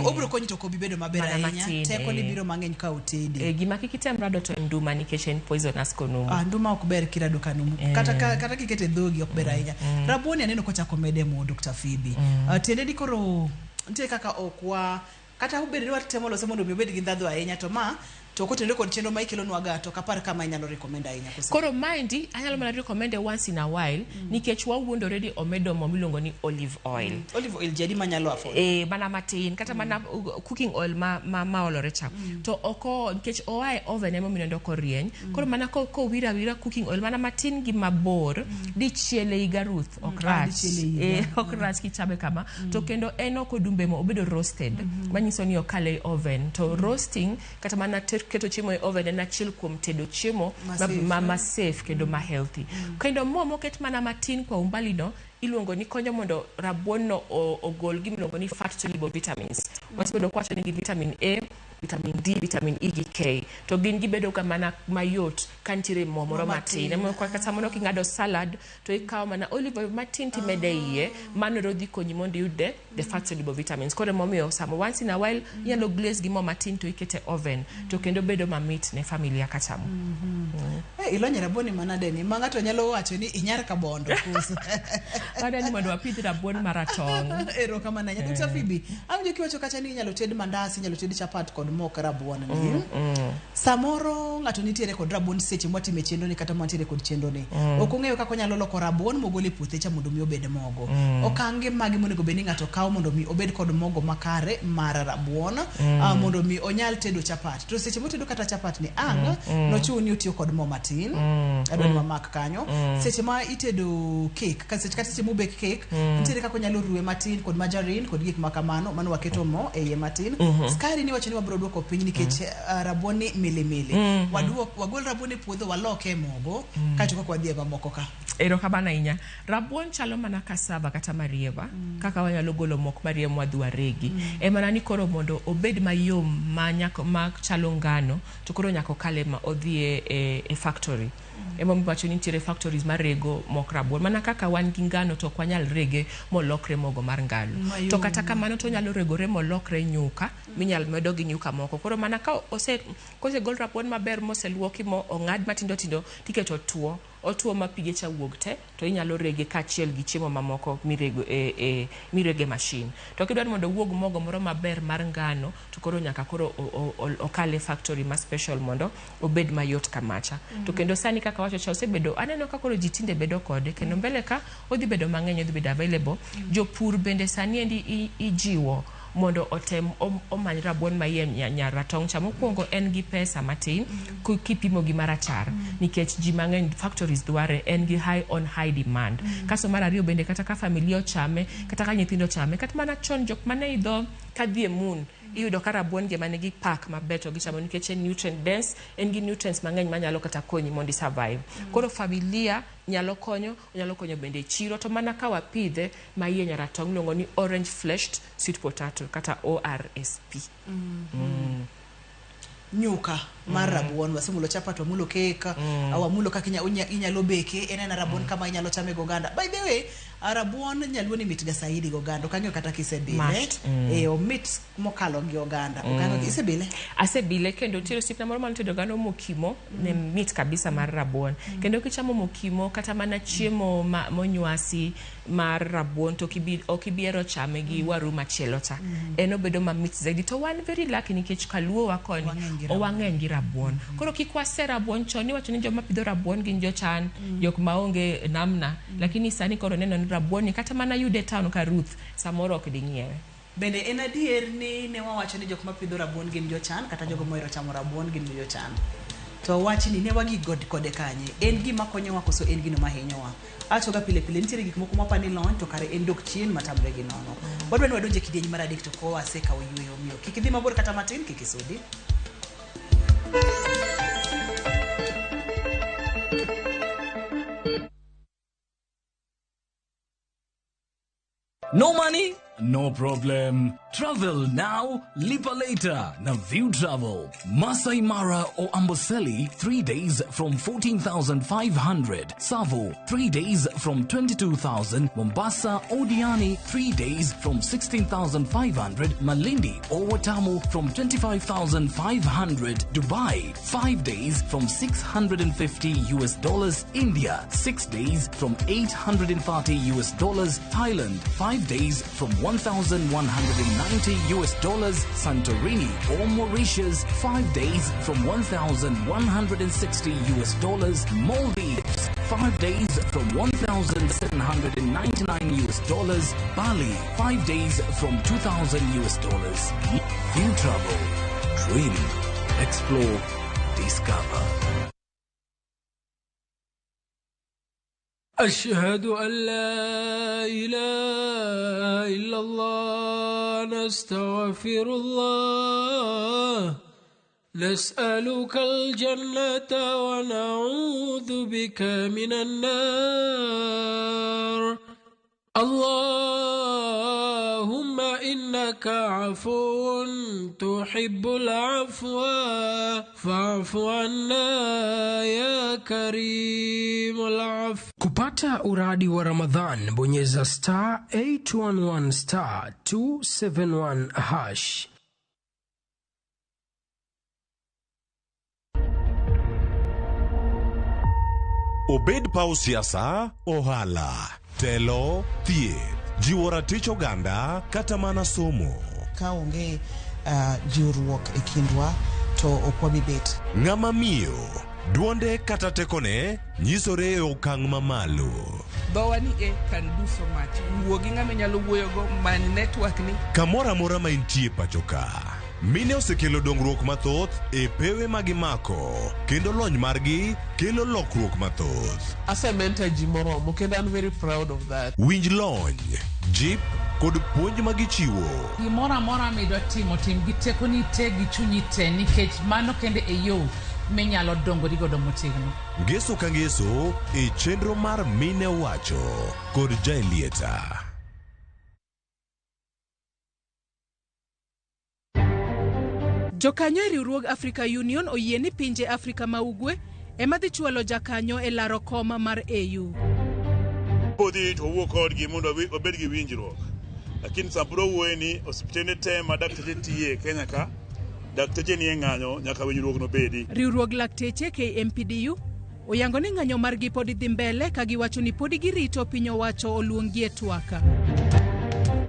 Obiro konyi to ok obi bedo maber Mana ahinya. matin, Teko ne eh. biro mang'eny ka otedi. Gima kik item rado to en nduma, nikech en poisonous konumu. Ah, nduma ok ber kirado kanumu. Kata kikete dhogi ok ber ahinya. Rabuon ni aneno kochako mede mo, Dr. Phoebe. Tiende ni koro nitie kaka ok wa kata obedo ni watemo lose mondo mi obed gi ndhadhu ahinya, to ma to kotenore kod chenro ma ikelonwa ga, to ok apar kama inyalo recommend ahinya koso. Koro maendi anyalo mana recommend once in a while, nikech wawuondore ni omedo mo miluongo ni olive oil. Olive oil ji adi manyalo afford? Mana matin, kata mana cooking oil ma olore cha to oko, nikech oa e oven emomiyo ineno korieny. Koro mana kowir awira cooking oil mana matin gi mabor dichiel e higa, Ruth, ok rach. Dichiel e higa. Ok rach kichame kama. To kendo en ok odumbe mo, obedo roasted, manyiso ni okale e oven. To roasting kata mana keto chiemo e oven en achiel kuom tedo chiemo Ma safe. Ma safe kendo ma healthy. Kendo mo moket mana matin kwa umbali no iluongo ni konyo mondo rabuon no ogol gimiluongo ni fat soluble vitamins. Wasebedo kwacho ni gi vitamin A, vitamin D, vitamin E gi K, to gin gibedo ga mana mayot ka nitiere mo moro Mo matin. matin. Emomiyo kata samoro king'ado salad to ikawo mana olive oil matin timede iye, mano ero dhi konyi mondo iyud the fat soluble vitamins. Koro emomiyo sama once in a while inyalo glaze gi mo matin to ikete oven, to kendo bedo mamit ne familia kachamo. Ilonyo rabuon ni manade ni ma ng'ato nyalo wacho ni inyar kabondo koso? Adwa ni mondo wapidh rabuon maratong'. Erokamano ahinya, Dr. Phoebe. Awinjo kiwacho kacha ni inyalo ted mandas, inyalo ted chapat kod mok rabuon ni. Samoro ng'ato nitiere kod rabuon seche mwatime chenro ni kata mwantiere kod chenro ni. Ok ong'eyo kaka onyalo loko rabuon mogol e puothe cha mondo mi obed mogo. Okange mage monego bed ni ng'ato kawo mondo mi obed kod mogo makare mar rabuon mondo mi onyal tedo chapat. To seche motedo kata chapat ni ang' nochuni otiyo kod mo matin. Adwa ni wamak kanyo. Seche ma itedo cake, kata seche mobek cake, nitiere kaka onyalo ruwe matin kod margarine kod gik ma kamano, mano waketo mo e iye matin. Skari ni wacho ni wabiro duoko piny nikech rabuon ni milimili. Waduok, wagol rabuon e puodho waloke e mogo, kaeto kaka wadhi e mamoko ka. Erokamano ahinya. Rabuon chalo mana cassava kata marieba, kaka wanyalo golo mok marieba mwadhi waregi. En mana ni koro mondo obed mayom ma nyako ma chalo ngano, to koro nyaka okale ma odhi e factory. Emomiyo wacho ni nitiere factories marego mok rabuon. Mana kaka wan gi ngano to ok wanyal rege molokre mogo mar ngano. Mayom. To kata kamano to onyalo regore molokre nyuka minyal medo gi nyuka moko. Koro mana ka kosegol rabuon maber moseluoki mo ong'ad matindo tindo tiketo tuo. Otuo ma pige cha wuog te to inyalo rege kaachiel gi chiemo mamoko mirego mirege machine. To kidwaro mondo owuog mogo moro maber mar ngano to koro nyaka koro okale factory ma special mondo obed mayot kamacha. To kendo sani kaka wacho cha osebedo aneno ka koro ji tinde bedo kode kendo mbele ka odhi bedo mang'eny odhi bedo available. Jopur bende sani endi ijiwo mondo otem omany rabuon ma iye nyaratong' cha. Mokwongo en gi pesa matin kipimo gi marachar nikech ji mang'eny factories dware, en gi high on high demand. Kasto mar ariyo bende kata ka familia ochame, kata ka nyithindo ochame, kata mana chon jok mane idho kadhi e moon iyudo ka rabuon gi ema nigi pack maber to gichamo nikech en nutrient dense, en gi nutrients mang'eny manyalo kata konyi mondo i survive. Koro familia nyalo konyo, nyalo konyo bende e chiro to mana ka wapidhe ma iye nyaratong' iluongo ni orange fleshed sweet potato kata ORSP. Nyuka mar rabuon, wasemulo chapat, wamulo cake, wamulo kaka inyalo beke, en ena rabuon kama inyalo chame goganda. By the way, rabuon nyaluo ni mit ga saidi goganda, ok ang'eyo kata kisebile. Mashed. Omit mokalo gi oganda. Ok ang'eyo, isebile? Asebile kendo nitiere osiepna moro mane otedo mokimo ne mit kabisa mar rabuon. Kendo kichamo mokimo kata mana chiemo monywasi mar rabuon to ok ibi hero chame gi waru machielo cha. En obedo mamit zaidi. To wan very lucky nikech kaluo wa koni wang'eny gi rabuon. Koro kik wase rabuon chon iwacho ni joma pidho rabuon gin jochan, jok maonge namna. Lakini sani koro neno ni rabuon ni kata mana yude e town ka Ruth samoro ok ding'iewe. Bende en adier ni ne wawacho ni jok mapidho rabuon gin jochan kata jogo mohero chamo rabuon gin jochan. To wachni ne wagik kode kanye? En gima konyowa koso en gino mahinyowa? Awacho ga pile pile nitiere gik moko mwapa ni lony to kare en dok chien matamre gi nono. Wadwa ni wadonje kidieny mar adek to kowa wasekawo yueyo omiyo kik idhi mabor kata matin kik isudi. No money? No problem. Travel now, lipa later. Na View Travel. Masai Mara or Amboseli, 3 days from 14,500. Savo, 3 days from 22,000. Mombasa or Diani, 3 days from 16,500. Malindi or Watamu from 25,500. Dubai, 5 days from $650 US. India, 6 days from $830 US. Thailand, 5 days from $1,190 US. Santorini or Mauritius, 5 days from $1,160 US. Maldives, 5 days from $1,799 US. Bali, 5 days from $2,000 US. View Travel. Dream, explore, discover. أشهد أن لا إله إلا الله نستغفر الله نسألك الجنة ونعوذ بك من النار اللهم إنك عفو تحب العفو فاعف عنا يا كريم العفو. Kupata uradi wa Ramadhan, bonyeza star 811 star 271 hash. Obed paw siasa, ohala, telo, thieth, jiwo ratich oganda kata mana somo. Ka onge jiwruok e kindwa to ok wabi bet. Ng'ama miyo, duonde kata tekone nyisore e okang' mamalo. Dhowa ni e can do so much. Wuo gi ng'ama inyalo wuoyogo, many network ni. Kamoro amora ma intie pacho ka, mine osekelo dongruok mathoth e pewe ma gimako kendo lony margi kelo lokruok mathoth. Ase mentor ji moromo kendo an very proud of that. Winj lony, jip kod puonj ma gichiwo. Gimoro amora midwa timo, tim gi tekoni te gi chunyi te nikech mano kende e yo minyalo dongori godo motegno. Ngeso ka ngeso e chenro mar Mine Owacho kod Jaelieta. Jokanyo e riwruog Africa Union oyie ni pinje Afrika ma Ugwe ema dhi chwalo jakanyo e laro kom mar AU. Podhi to wawuo kodgi mondo wabed gi winjruok. Lakini sama wawuoye ni osiptende te ma dakteche tiye e Kenya ka, dakteche nie ng'anyo nyaka winjruok no bedi. Riwruog lakteche KMPDU oyango ni ng'anyo margi pod dhi mbele ka giwacho ni podi girito piny owacho oluonggi e twak.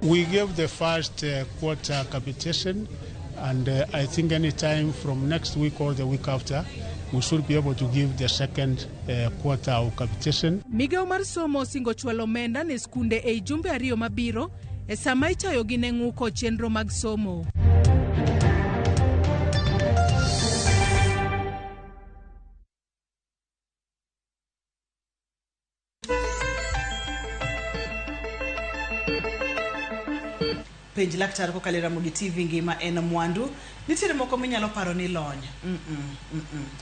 We gave the first quarter capitation, and I think any time from next week or the week after, we should be able to give the second quarter of capitation. Migawo mar somo osingo chwalo omenda ne skunde ei jumbe ariyo mabiro e sama ichayogi ne ng'uko chenro mag somo. Penj laktar kokalo e Ramogi TV ngima en mwandu. Nitiere moko minyalo paro ni lony.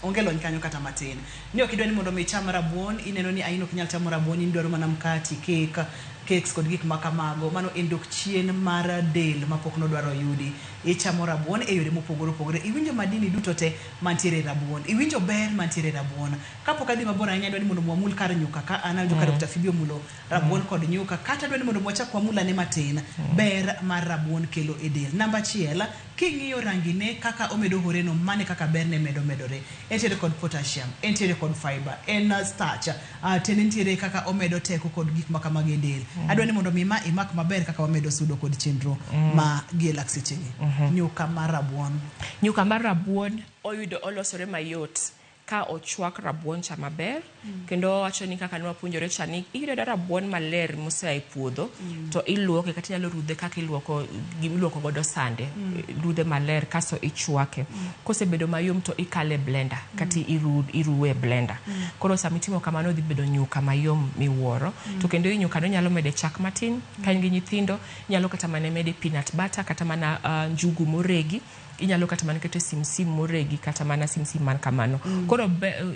Onge lony kanyo kata matin. Ni ok idwa ni mondo mi icham rabuon, ineno ni ain ok inyal chamo rabuon, in idwaro mana mkati, cake, cakes kod gik makamago. Mano en dok chien mar del mapok nodwaro yudi. Ichamo rabuon e yore mopogore opogore. Iwinjo madini duto te mantiere e rabuon. Iwinjo ber mantiere e rabuon. Kapok adhi mabor ahinya adwa ni mondo wamul kar nyuka ka an awinjo ka Dr. Phoebe omulo rabuon kod nyuka. Kata adwa ni mondo wachak wamul ane matin ber mar rabuon kelo e del. Namba achiel, king'iyo rangine kaka omedo horeno, mane kaka berne medo medore. Entiere kod potassium, entiere kod fiber, en starch, tende nitiere kaka omedo teko kod gik makamago e del. Adwa ni mondo mi ma imak maber kaka wamedo sudo kod chenro ma gi lak sechegi. Nyuka mar rabuon. Nyuka mar rabuon oyudo olosore mayot ka ochwak rabuon cha maber. Kendo wacho ni kaka nwapuonjore cha ni iyudo rabuon maler mosea e puodho to iluoke kata inyalo rudhe kaka iluoko gimiluoko godo sande. Rudhe maler kasto ichwake. Kosebedo mayom to ikale e blender kata iruwe e blender. Koro sama itimo kamano dhi bedo nyuka mayom miwuoro. To kendo i nyuka no inyalo mede chak matin ka in gi nyithindo, inyalo kata mana mede peanut butter kata mana njugu moregi. Inyalo kata mana keto simsim moregi kata mana simsim man kamano. Koro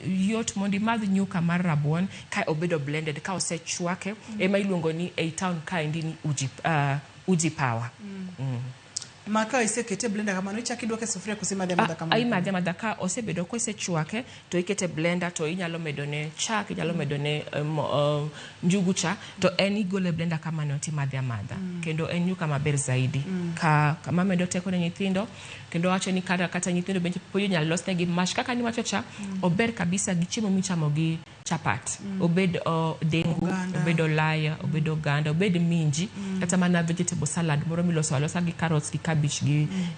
yot mondo imadh nyuka mar rabuon ka obedo blended, ka osechwake. Ema iluongo ni ei town kaendi ni uji power. Ma ka isekete blender kamano, ichako iduoke e sufuria koso imadhe amadha kamano? Imadhe amadha ka osebedo kosechwake to ikete blender to inyalo medone chak, inyalo medone njugu cha to en igole blender kamano timadhe amadha. Kendo en nyuka maber zaidi. Ka kama medo teko ne nyithindo, kendo wacho ni kata nyithindo bende pod inyalo losnegi mash kaka niwacho cha, ober kabisa gi chiemo michamo gi chapat. Obed dengu, obed olaya, obed oganda, obed minji, kata mana vegetable salad moro miloso alosa gi carrots gi cabbage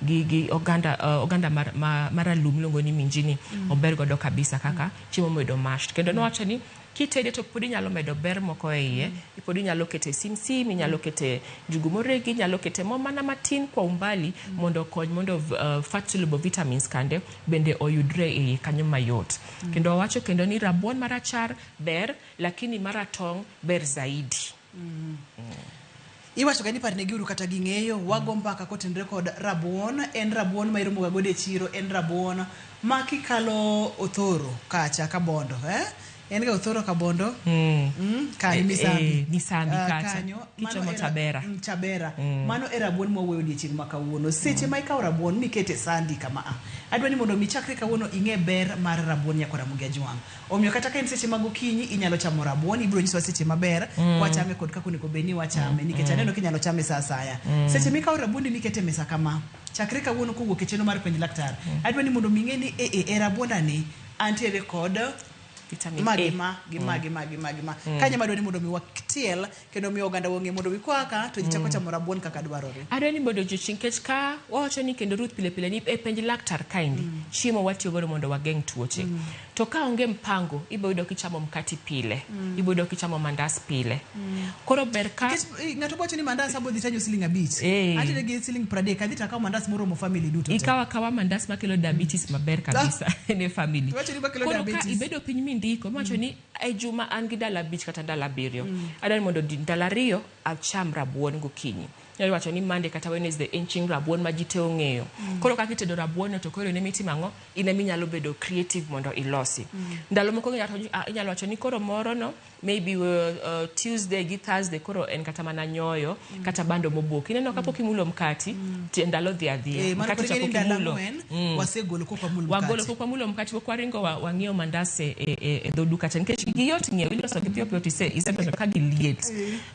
gi oganda, oganda maralum miluongo ni minji ni, ober godo kabisa kaka chiemo mobedo mashed. Kendo nowacho ni kitede to pod inyalo medo ber moko e iye, pod inyalo kete simsim, inyalo kete njugu moregi, inyalo kete mo mana matin kwa umbali mondo okony mondo fat soluble vitamins kande bende oyudre e iye kanyo mayot. Kendo owacho kendo ni rabuon marachar ber, lakini maratong' ber zaidi. Iwacho ga ni parnegiuru kata ging'eyo, wago mbaka kotenore kod rabuon. En rabuon ma iromo ga godo e chiro, en rabuon ma kikalo Othoro kacha Kabondo, En ga Othoro Kabondo. Kanyo Misambi. Misambi kacha. Kanyo. Kichomo Chabera. Chabera. Mano e rabuon mwawuoyo odiechieng' ma kawuono. Seche ma ikawo rabuon mikete sandi kama a. Adwa ni mondo mi chakre kawuono ing'e ber mar rabuon nyakora Ramogi Ajwang'. Omiyo kata ka en seche mag okinyi inyalo chamo rabuon, ibiro nyisowa seche maber wachame kod kaka onego bed ni wachame nikech aneno kinyalo chame sa asaya. Seche mikawo rabuondi mikete e mesa kama, chakre kawuono kowuok e chenro mar penj laktar, adwa ni mondo mi ing'e ni e rabuonda ni antiere kod Vitamin Ma A. gi ma gi ma gi ma gi ma gi ma. Kanyo ema adwa ni mondo mi watiel kendo mi oganda wong'e mondo mi kwaka to ji chako chamo rabuon kaka dwarore. Adwa ni mondo odiochieng' nikech ka wawacho ni kendo Ruth pile pile ni e penj laktar kaendi chiemo watiyo godo mondo wageng' tuoche. To ka onge mpango ibo yudo kichamo mkati pile, ibo yudo kichamo mandas pile. Koro ber ka Nikech ng'ato bowacho ni mandas abo dhi tanyo siling 5. Antiere gi siling 30 adhi takawo mandas moromo family duto te. Ikawo akawa mandas makelo diabetes maber kabisa ne family. Iwacho ni makelo Koro ka diabetes. ibedo piny mindiko iwacho ni e juma an gi ndalo 5 kata ndalo 7. Adwa ni mondo ndalo 2 acham rabuon gokinyi. Inyalo wacho ni Monday kata Wednesday en chieng' rabuon ma ji te ong'eyo. Koro kaka itedo rabuon no to koro in ema itimo ang'o? In ema inyalo bedo creative mondo ilosi. Ndalo moko inyalo wacho ni koro moro no maybe Tuesday gi Thursday koro en kata mana nyoyo kata bando moboki. Ineno kapok imulo mkati ndalo dhi adhiya. Mano Mkati koro cha ing'e ni pok ndalo imulo. 4 wasegolo kok wamul mkati. Wagolo pok wamulo mkati, pok waringo wang'iewo mandas e dho duka cha nikech giyot ng'iewo, iloso gi piyo piyo to isebedo ka giliet.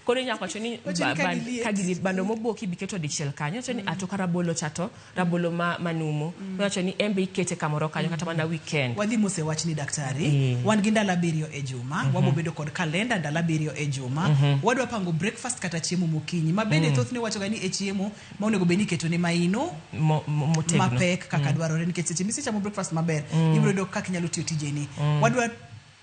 Koro inyalo wacho ni Wacho ni ka giliet. ka giliet, bando moboki biketo dichiel kanyo. Wacho ni ato ka rabolo cha to rabolo manumu. Wacho ni embe ikete kamoro kanyo kata mana weekend. Wadhi mos e wachni daktari. Wan gi ndalo 7 e juma. Wabo bedo kod kalenda ndalo 7 e juma. Wadwa pango breakfast kata chiemo mokinyi. Ma bende thothne wachoga ni e chiemo ma onego bed ni iketo ne maino Motegno. mapek kaka dwarore nikech seche misechamo breakfast maber ibiro yudo kaka inyalo tiyo tijeni. Wadwa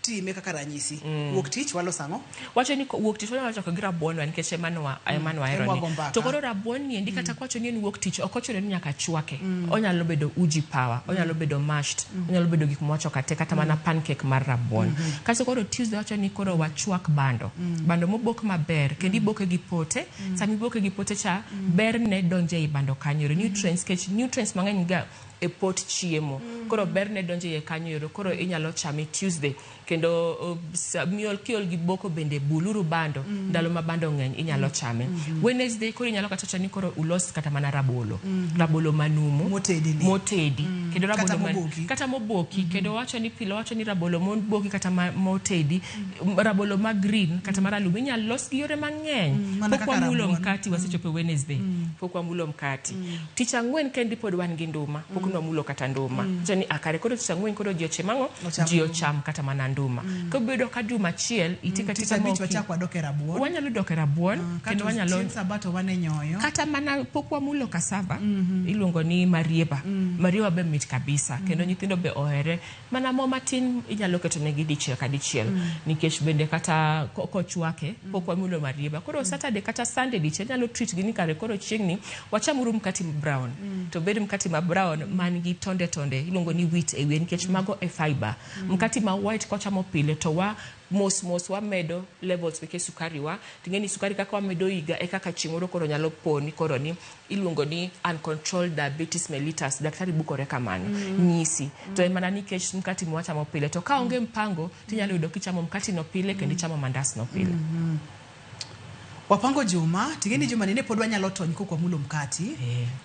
time kaka ranyisi. Wuok tich waloso ang'o? Wacho ni wuok tich wanyalo chako gi rabuon wa nikech ema wahero Ema ni. wago mbaka. To koro rabuon ni endi kata kwacho ni en wuok tich ok ochuno ni nyaka chwake. Onyalo bedo uji power, onyalo bedo mashed, onyalo bedo gik mwacho kate kata mana pancake mar rabuon. Kasto koro Tuesday wacho ni koro wachwak bando. Bando mobok maber kendo iboke gi pote. Sama iboke gi pote cha berne donjo ei bando kanyo. Nutrients, nikech nutrients mang'eny ga e pot chiemo. Koro berne donjo iye kanyo ero, koro inyalo chame Tuesday. Kendo miol kiol gi boko bende buluru bando, ndalo ma bando ng'eny inyalo chame. Wednesday koro inyalo kata wacho ni koro ulos kata mana rabolo. Rabolo manumu. Motedi ni. Motedi. Kendo rabolo Kata moboki. Kata moboki. Kendo wacho ni pile wacho ni rabolo moboki kata motedi, rabolo ma green kata maralum inyalo los gi yore mang'eny. Mana Pok kaka wamulo rabuon. mkati wasechopo Wednesday. Pok wamulo mkati. Tich ang'wen kendi pod wan gi nduma. Pok nwamulo kata nduma. Wacho ni akare koro tich ang'wen koro ji ochiem ang'o? Ocham Ji ocham kata mana nduma. Kobedo ka juma achiel itika Tich tika abich moki. wachak wadok e rabuon. Wanyalo dok e rabuon kendo Kato wanyalo chieng' sabato wan e nyoyo. Kata mana pok wamulo cassava, iluongo ni marieba. Marieba be mit kabisa kendo nyithindo be ohere. Mana mo matin inyalo keto negi dichiel ka dichiel nikech bende kata kochwake pok wamulo marieba. Koro Saturday kata Sunday dichiel inyalo treat gi ni kare koro chieng'ni wachamuru mkati brown. To bed mkati ma brown man gi tonde tonde iluongo ni wheat e wiye nikech mago e fiber. Mkati ma white kwachamo pile to wa mos mos wamedo levels meke sukari wa. Ting'e ni sukari kaka wamedo higa e kaka chieng' moro koro nyalo poni koro ni iluongo ni uncontrolled diabetes mellitus. Daktari bukore kamano nyisi. To en mana nikech mkati mwachamo pile. To ka onge mpango tinyalo yudo kichamo mkati no pile kendo ichamo mandas no pile. Wapango juma, ting'e ni juma ni ne pod wanyalo tony kok wamulo mkati.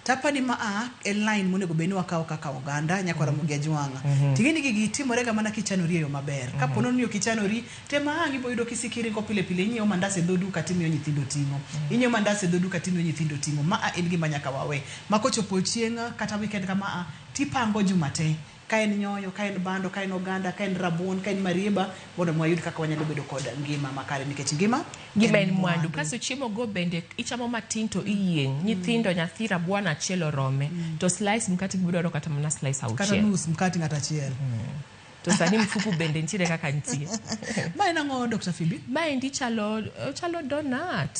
Tapani ma a e line monego bed ni wakawo kaka oganda nyaka Ramogi Ajwang'a. Ting'e ni gigi timore ga mana kichanori e yo maber. Kapo ni ok ichanori, tema ang' ibo yudo kisikiringo pile pile inyiewo mandas e dho duka timiyo nyithindo ting'o. Inyiewo mandas e dho duka timiyo nyithindo ting'o. Ma a en gima nyaka wawe. Ma kochopo chieng' kata weekend kama a, tipango juma te. Ka en nyoyo, ka en bando, ka en oganda, ka en rabuon, ka en marieba, mondo mi wayud kaka wanyalo bedo kod ngima makare nikech ngima Ngima en mwandu. Kasto chiemo go bende ichamo matin to iyieng'. Nyithindo nyathi rabuon achiel orome. To slice mkati gibiro kata mana slice Kata auchiel. nus mkati ng'ato achiel. To sani mfuku bende nitiere kaka nitie. Ma en ang'o Dr. Phoebe? Maendi chalo donut.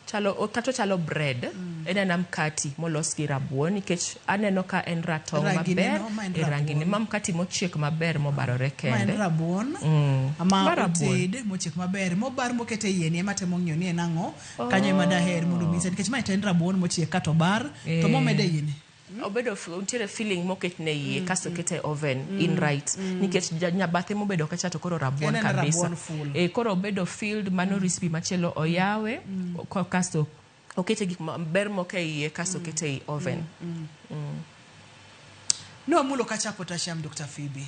Chalo kata chalo bread. En ena mkati molos gi rabuon nikech aneno ka en ratong' Rangine maber. no, ma en E rangine. rabuon. Ma mkati mochiek maber mobarore Ma en kende. rabuon. Ma Ma rabuon. oted mochiek maber mobar moket e yie ni ema temo ng'iyo ni en ang'o. Kanyo ema daher mondo onyisa nikech mae to en rabuon mochiek kato bar to momed e yie ni. Obedo nitiere filling moket ne iye kasto okete e oven in right nikech nyabathe mobedo kacha to koro rabuon En en kabisa. rabuon full. Koro obedo filled mano recipe machielo oyawe kasto okete gik ber moko e iye kasto okete ei oven. Nwamulo kacha potassium Dr. Phoebe.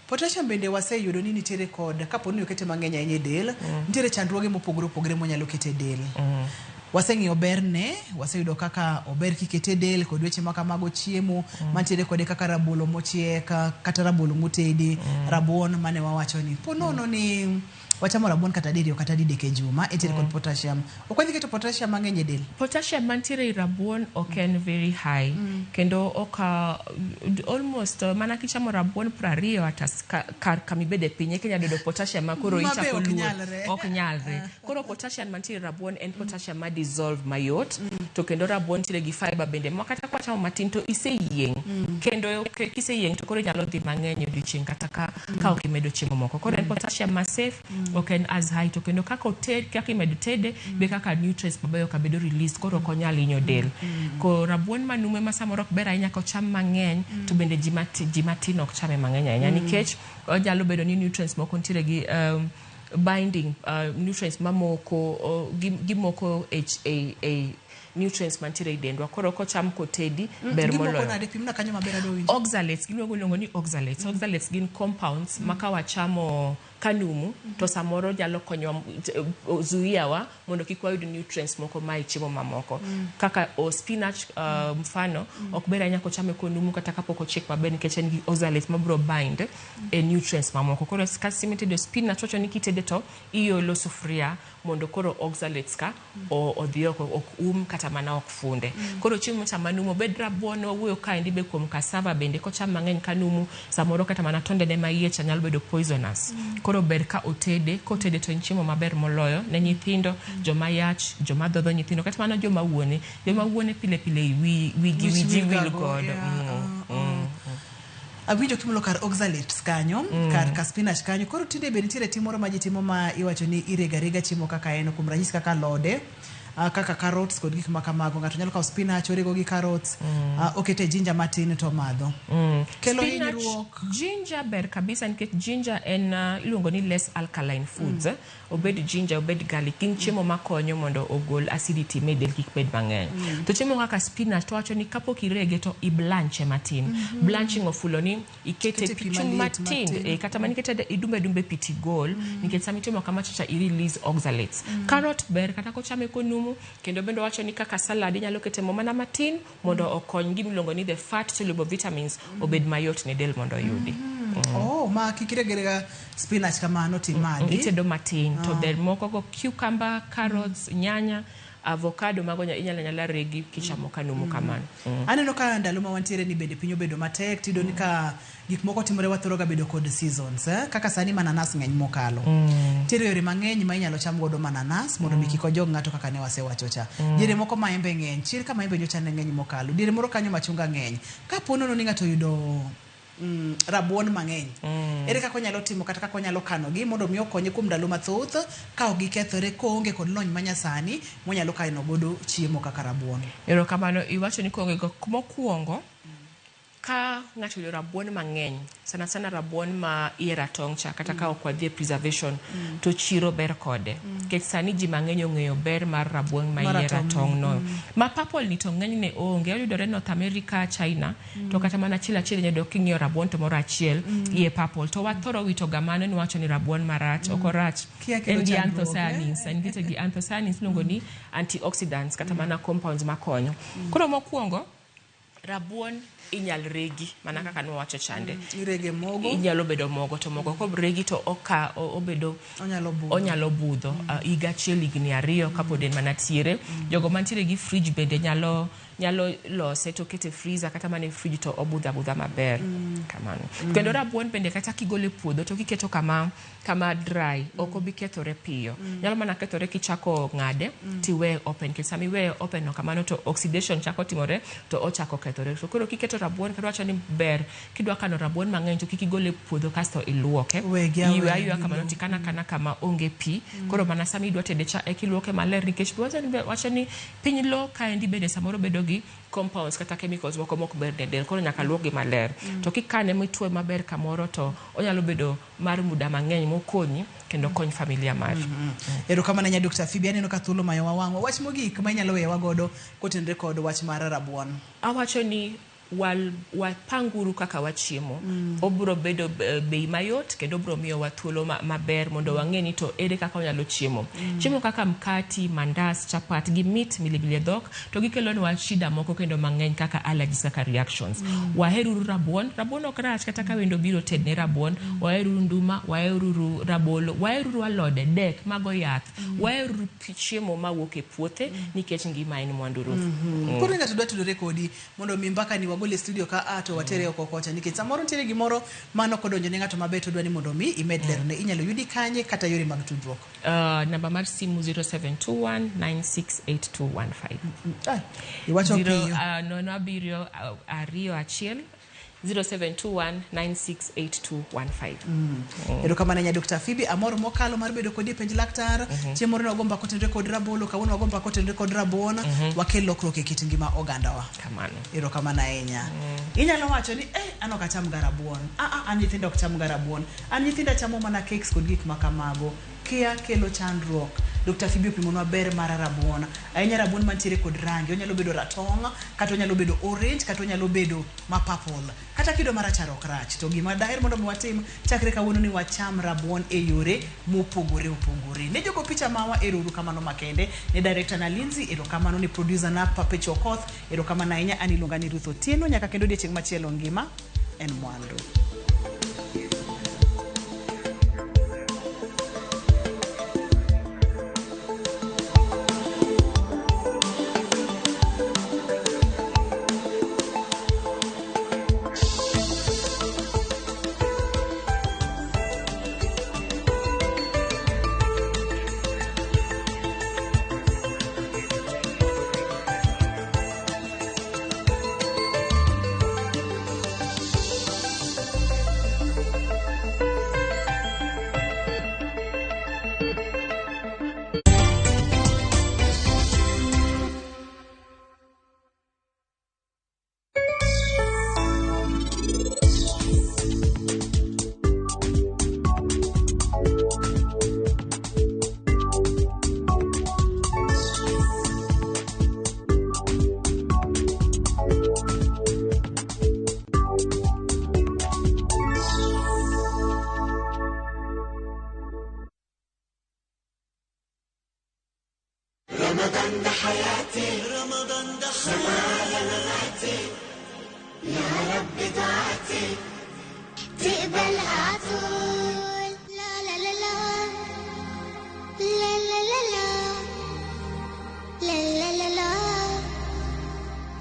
Potassium bende waseyudo ni nitiere kod kapo ni okete mang'eny ahinya e del, nitiere chandruoge mopogore opogore monyalo keto e del. Waseng'iyo berne, waseyudo kaka ober kikete e del kod weche ma kamago chiemo mantiere kode kaka rabolo mochiek kata rabolo motedi, rabuon mane wawacho ni po nono ni wachamo rabuon kata diriyo kata didek e juma entiere kod potassium. Ok wadhi keto potassium mang'eny e del. Potassium mantiere e rabuon ok en very high kendo ok almost mana kichamo rabuon 20 ata kar kamibede piny eka inyalo yudo potassium ma koro Ma be ichako ok luor. nyalre. Ok nyalre. Koro potassium mantiere e rabuon en potassium ma dissolve mayot to kendo rabuon nitiere gi fiber bende ma kata kwachamo matin to iseyieng'. Kendo kiseyieng' to koro inyalo dhi mang'eny e odiochieng' kata ka ok imedo chiemo moko. Koro en potassium ma safe, ok en as high to kendo kaka oted, kaka imedo tede be kaka nutrients mabeyo ka bedo released koro ok onyal hinyo del. Ko rabuon manumu ema samoro ok ber ahinya kocham mang'eny to bende ji matin ok chame mang'eny ahinya nikech onyalo bedo ni nutrients moko nitiere gi binding nutrients mamoko gimoko e nutrients mantiere e dendwa. Koro kocham kotedi ber moloyo. Nade pimna kanyo maber adwa winjo. Oxalates giluongo ni oxalates. Oxalates gin compounds ma ka wachamo kanumu to samoro nyalo konyowa zuiawa mondo kik wayud nutrients moko ma e chiemo mamoko. Kaka spinach mfano ok ber ahinya kochame konumu kata kapok ochiek maber nikech en gi oxalates mabiro bind e nutrients mamoko. Koro ka simitedo spinach wacho ni kitede to iolo sufuria mondo koro oxalates ka odhi oko ok kata mana ok funde. Koro chiemo cha manumu obed rabuon wawuoyo kaendi be kuom cassava bende kocham mang'eny kanumu samoro kata mana tondene ma iye cha nyalo bedo poisonous. Koro ber ka otede, kotede to en chiemo maber moloyo ne nyithindo, joma yach, joma dhodho nyithindo kata mana joma wuone. Joma wuone pile pile wigi wiji wil godo. Awinjo kimulo kar oxalates kanyo, kar spinach kanyo. Koro tinde be nitiere tim moro ma ji timo ma iwacho ni irega rega chiemo kaka en, kuom ranyisi kaka alode, kaka carrots kod gik ma kamago. Ng'ato nyalo kawo spinach orego gi carrots, okete ginger matin to omadho. Kelo hinyruok. Ginger ber kabisa nikech ginger en iluongo ni less alkaline foods. Obed ginger, obed garlic, gin chiemo makonyo mondo ogol acidity me del kik bed mang'eny. To chiemo kaka spinach to wacho ni kapok irege to iblanche matin. Blanching ofulo ni ikete pi chung matin, kata mana ikete idumbe dumbe pi tigol, nikech sama itimo kama cha i release oxalates. Carrot ber kata kochame konumu, kendo bende wacho ni kaka salad inyalo kete mo mana matin mondo okony gima iluongo ni the fat soluble vitamins obed mayot ne del mondo oyudi. Oh, ma kik iregerega spinach kamano timadhi. Itedo matin to ber moko go cucumber, carrots, nyanya, avocado mago inyalo anyala regi kichamo kanumu kamano. Aneno ka ndalo ma wantiere ni bende piny obedo matek, tiyudo ni ka gik moko timore wathoro ga bedo kod seasons, kaka sani mananas ng'eny mokalo. Nitiere yore mang'eny ma inyalo cham godo mananas mondo mi kik ojog ng'ato kaka ne wasewacho cha. Diere moko maembe ng'eny, chir ka maembe nyocha ne ng'eny mokalo. Diere moro kanyo machunga ng'eny. Kapo nono ni ng'ato oyudo rabuon mang'eny, ere kaka onyalo timo kata kaka onyalo kanogi mondo mi okonye kuom ndalo mathoth ka ok gikethore koonge kod lony manyasani monyalo kano godo chiemo kaka rabuon? Erokamano, iwacho ni koonge go. Mokwongo, ka ng'ato oyudo rabuon mang'eny, sana sana rabuon ma iye ratong' cha, kata ka ok wadhi e preservation, to chiro ber kode. Nikech sani ji mang'eny ong'eyo ber mar rabuon ma iye ratong' no. Ma purple ni to ng'enyne onge, oyudore North America, China, to kata mana achiel achiel inyalo yudo king'iyo rabuon to moro achiel iye purple. To wathoro wito ga mano niwacho ni rabuon marach, ok orach. En gi anthocyanins, en gi anthocyanins iluongo ni antioxidants kata mana compounds makonyo. Koro mokwongo, rabuon inyal regi mana kaka nwawacho chande. Irege mogo. Inyalo bedo mogo to mogo kobregi to oka obedo onyalo budho higa achiel higni 2 kapod en mana tiere. Jogo mantiere gi fridge bende nyalo lose to kete freezer kata mana e fridge to obudho abudha maber. Kamano. Kendo rabuon bende kata kigole puodho to kiketo kama dry ok obi kethore piyo. Nyalo mana kethore kichako ng'ade tiweye open. Nikech sama iweye open no kamano to oxidation chako timore to ochako kethore. So koro kiketo rabuon kendo wacho ni ber kidwa kano rabuon mang'eny to kik igole puodho kasto iluoke. Iwe ayweya kamano tikana kana kama onge pi. Koro mana sama idwa tede cha eka iluoke maler nikech wacho ni piny lo kaendi bende samoro bedo gi compounds kata chemicals moko mok ber ne del, koro nyaka luokgi maler. To kikane mitwe maber kamoro to onyalo bedo mar muda mang'eny mokonyi kendo kony familia mari. Erokamano ahinya Dr. Phoebe, aneno ka thuolo mayowa wang'wa. Wach mogik ma inyalo weyowa godo kotenore kod wach mar rabuon. Awacho ni Wapanguru kaka wachiemo. Obiro bedo bei mayot kendo obiro miyowa thuolo maber mondo wang'e ni to ere kaka wanyalo chiemo. Chiemo kaka mkati, mandas, chapat gi mit milimili e dhok to gikelonwa shida moko kendo mang'eny kaka allergies, kaka reactions. Waheruru rabuon. Rabuon ok rach kata ka wendo obiro tedne rabuon. Waheruru nduma, waheruru rabolo, waheruru alode, dek, mago yath. Waheruru chiemo mawuok e puothe nikech ngima en mwandu ruth. Koro ng'ato dwa tudore kodi mondo mi mbaka ni wagol e studio ka a to watere oko kocha, nikech samoro nitiere gimoro mano kodonjo ne ng'ato maber to dwa ni mondo mi imed lerne. Inyalo yudi kanye kata yore mag tudruok? Namba mar simu 0721 968215. Iwacho Zero, piyo. 0 7 2 1 0721 968215. Erokamano ahinya, Dr. Phoebe. Amor mokalo mar bedo kodi e Penj Laktar. Chieng' moro ne wago mbaka kotenore kod rabolo, kawuono wago mbaka kotenore kod rabuon. Wakel lokruok e kit ngima ogandawa. Kamano. Erokamano ahinya. Inyalo wacho ni an ok acham ga rabuon. An nyithindo ok cham ga rabuon. An nyithinda chamo mana cakes kod gik ma kamago. Kia kelo chandruok. Dr. Phoebe opimonwa ber mar rabuon. Ahinya rabuon mantiere kod rangi. Onyalo bedo ratong', kata onyalo bedo orange, kata onyalo bedo ma purple. Kata kido marachar ok rach. To gima daher mondo mi watim chakre kawuono ni wacham rabuon e yore mopogore opogore. Ne jogo picha mawa, ero uru kamano makende. Ne director na Lindsay, erokamano. Ne producer na Papecho Okoth, erokamano ahinya. An iluonga ni Ruth Otieno. Nyaka kendo odiechieng' machielo, ngima en mwandu. رمضان ده حياتي، رمضان ده حياتي، مماتي، يا رب دعاتي تقبلها عطول. لا لا لا لا لا لا لا لا لا لا لا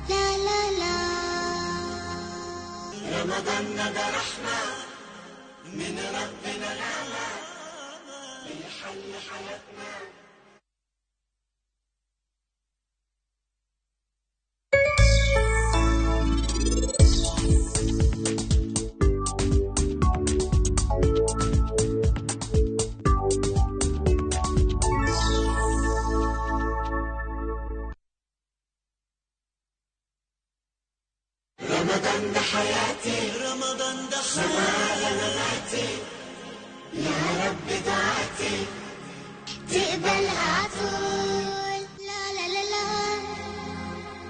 لا لا لا. رمضان ده رحمة من ربنا الأعلى بيحل حياتنا. رمضان ده حياتي، رمضان ده حياتي، مماتي، يا رب دعاتي.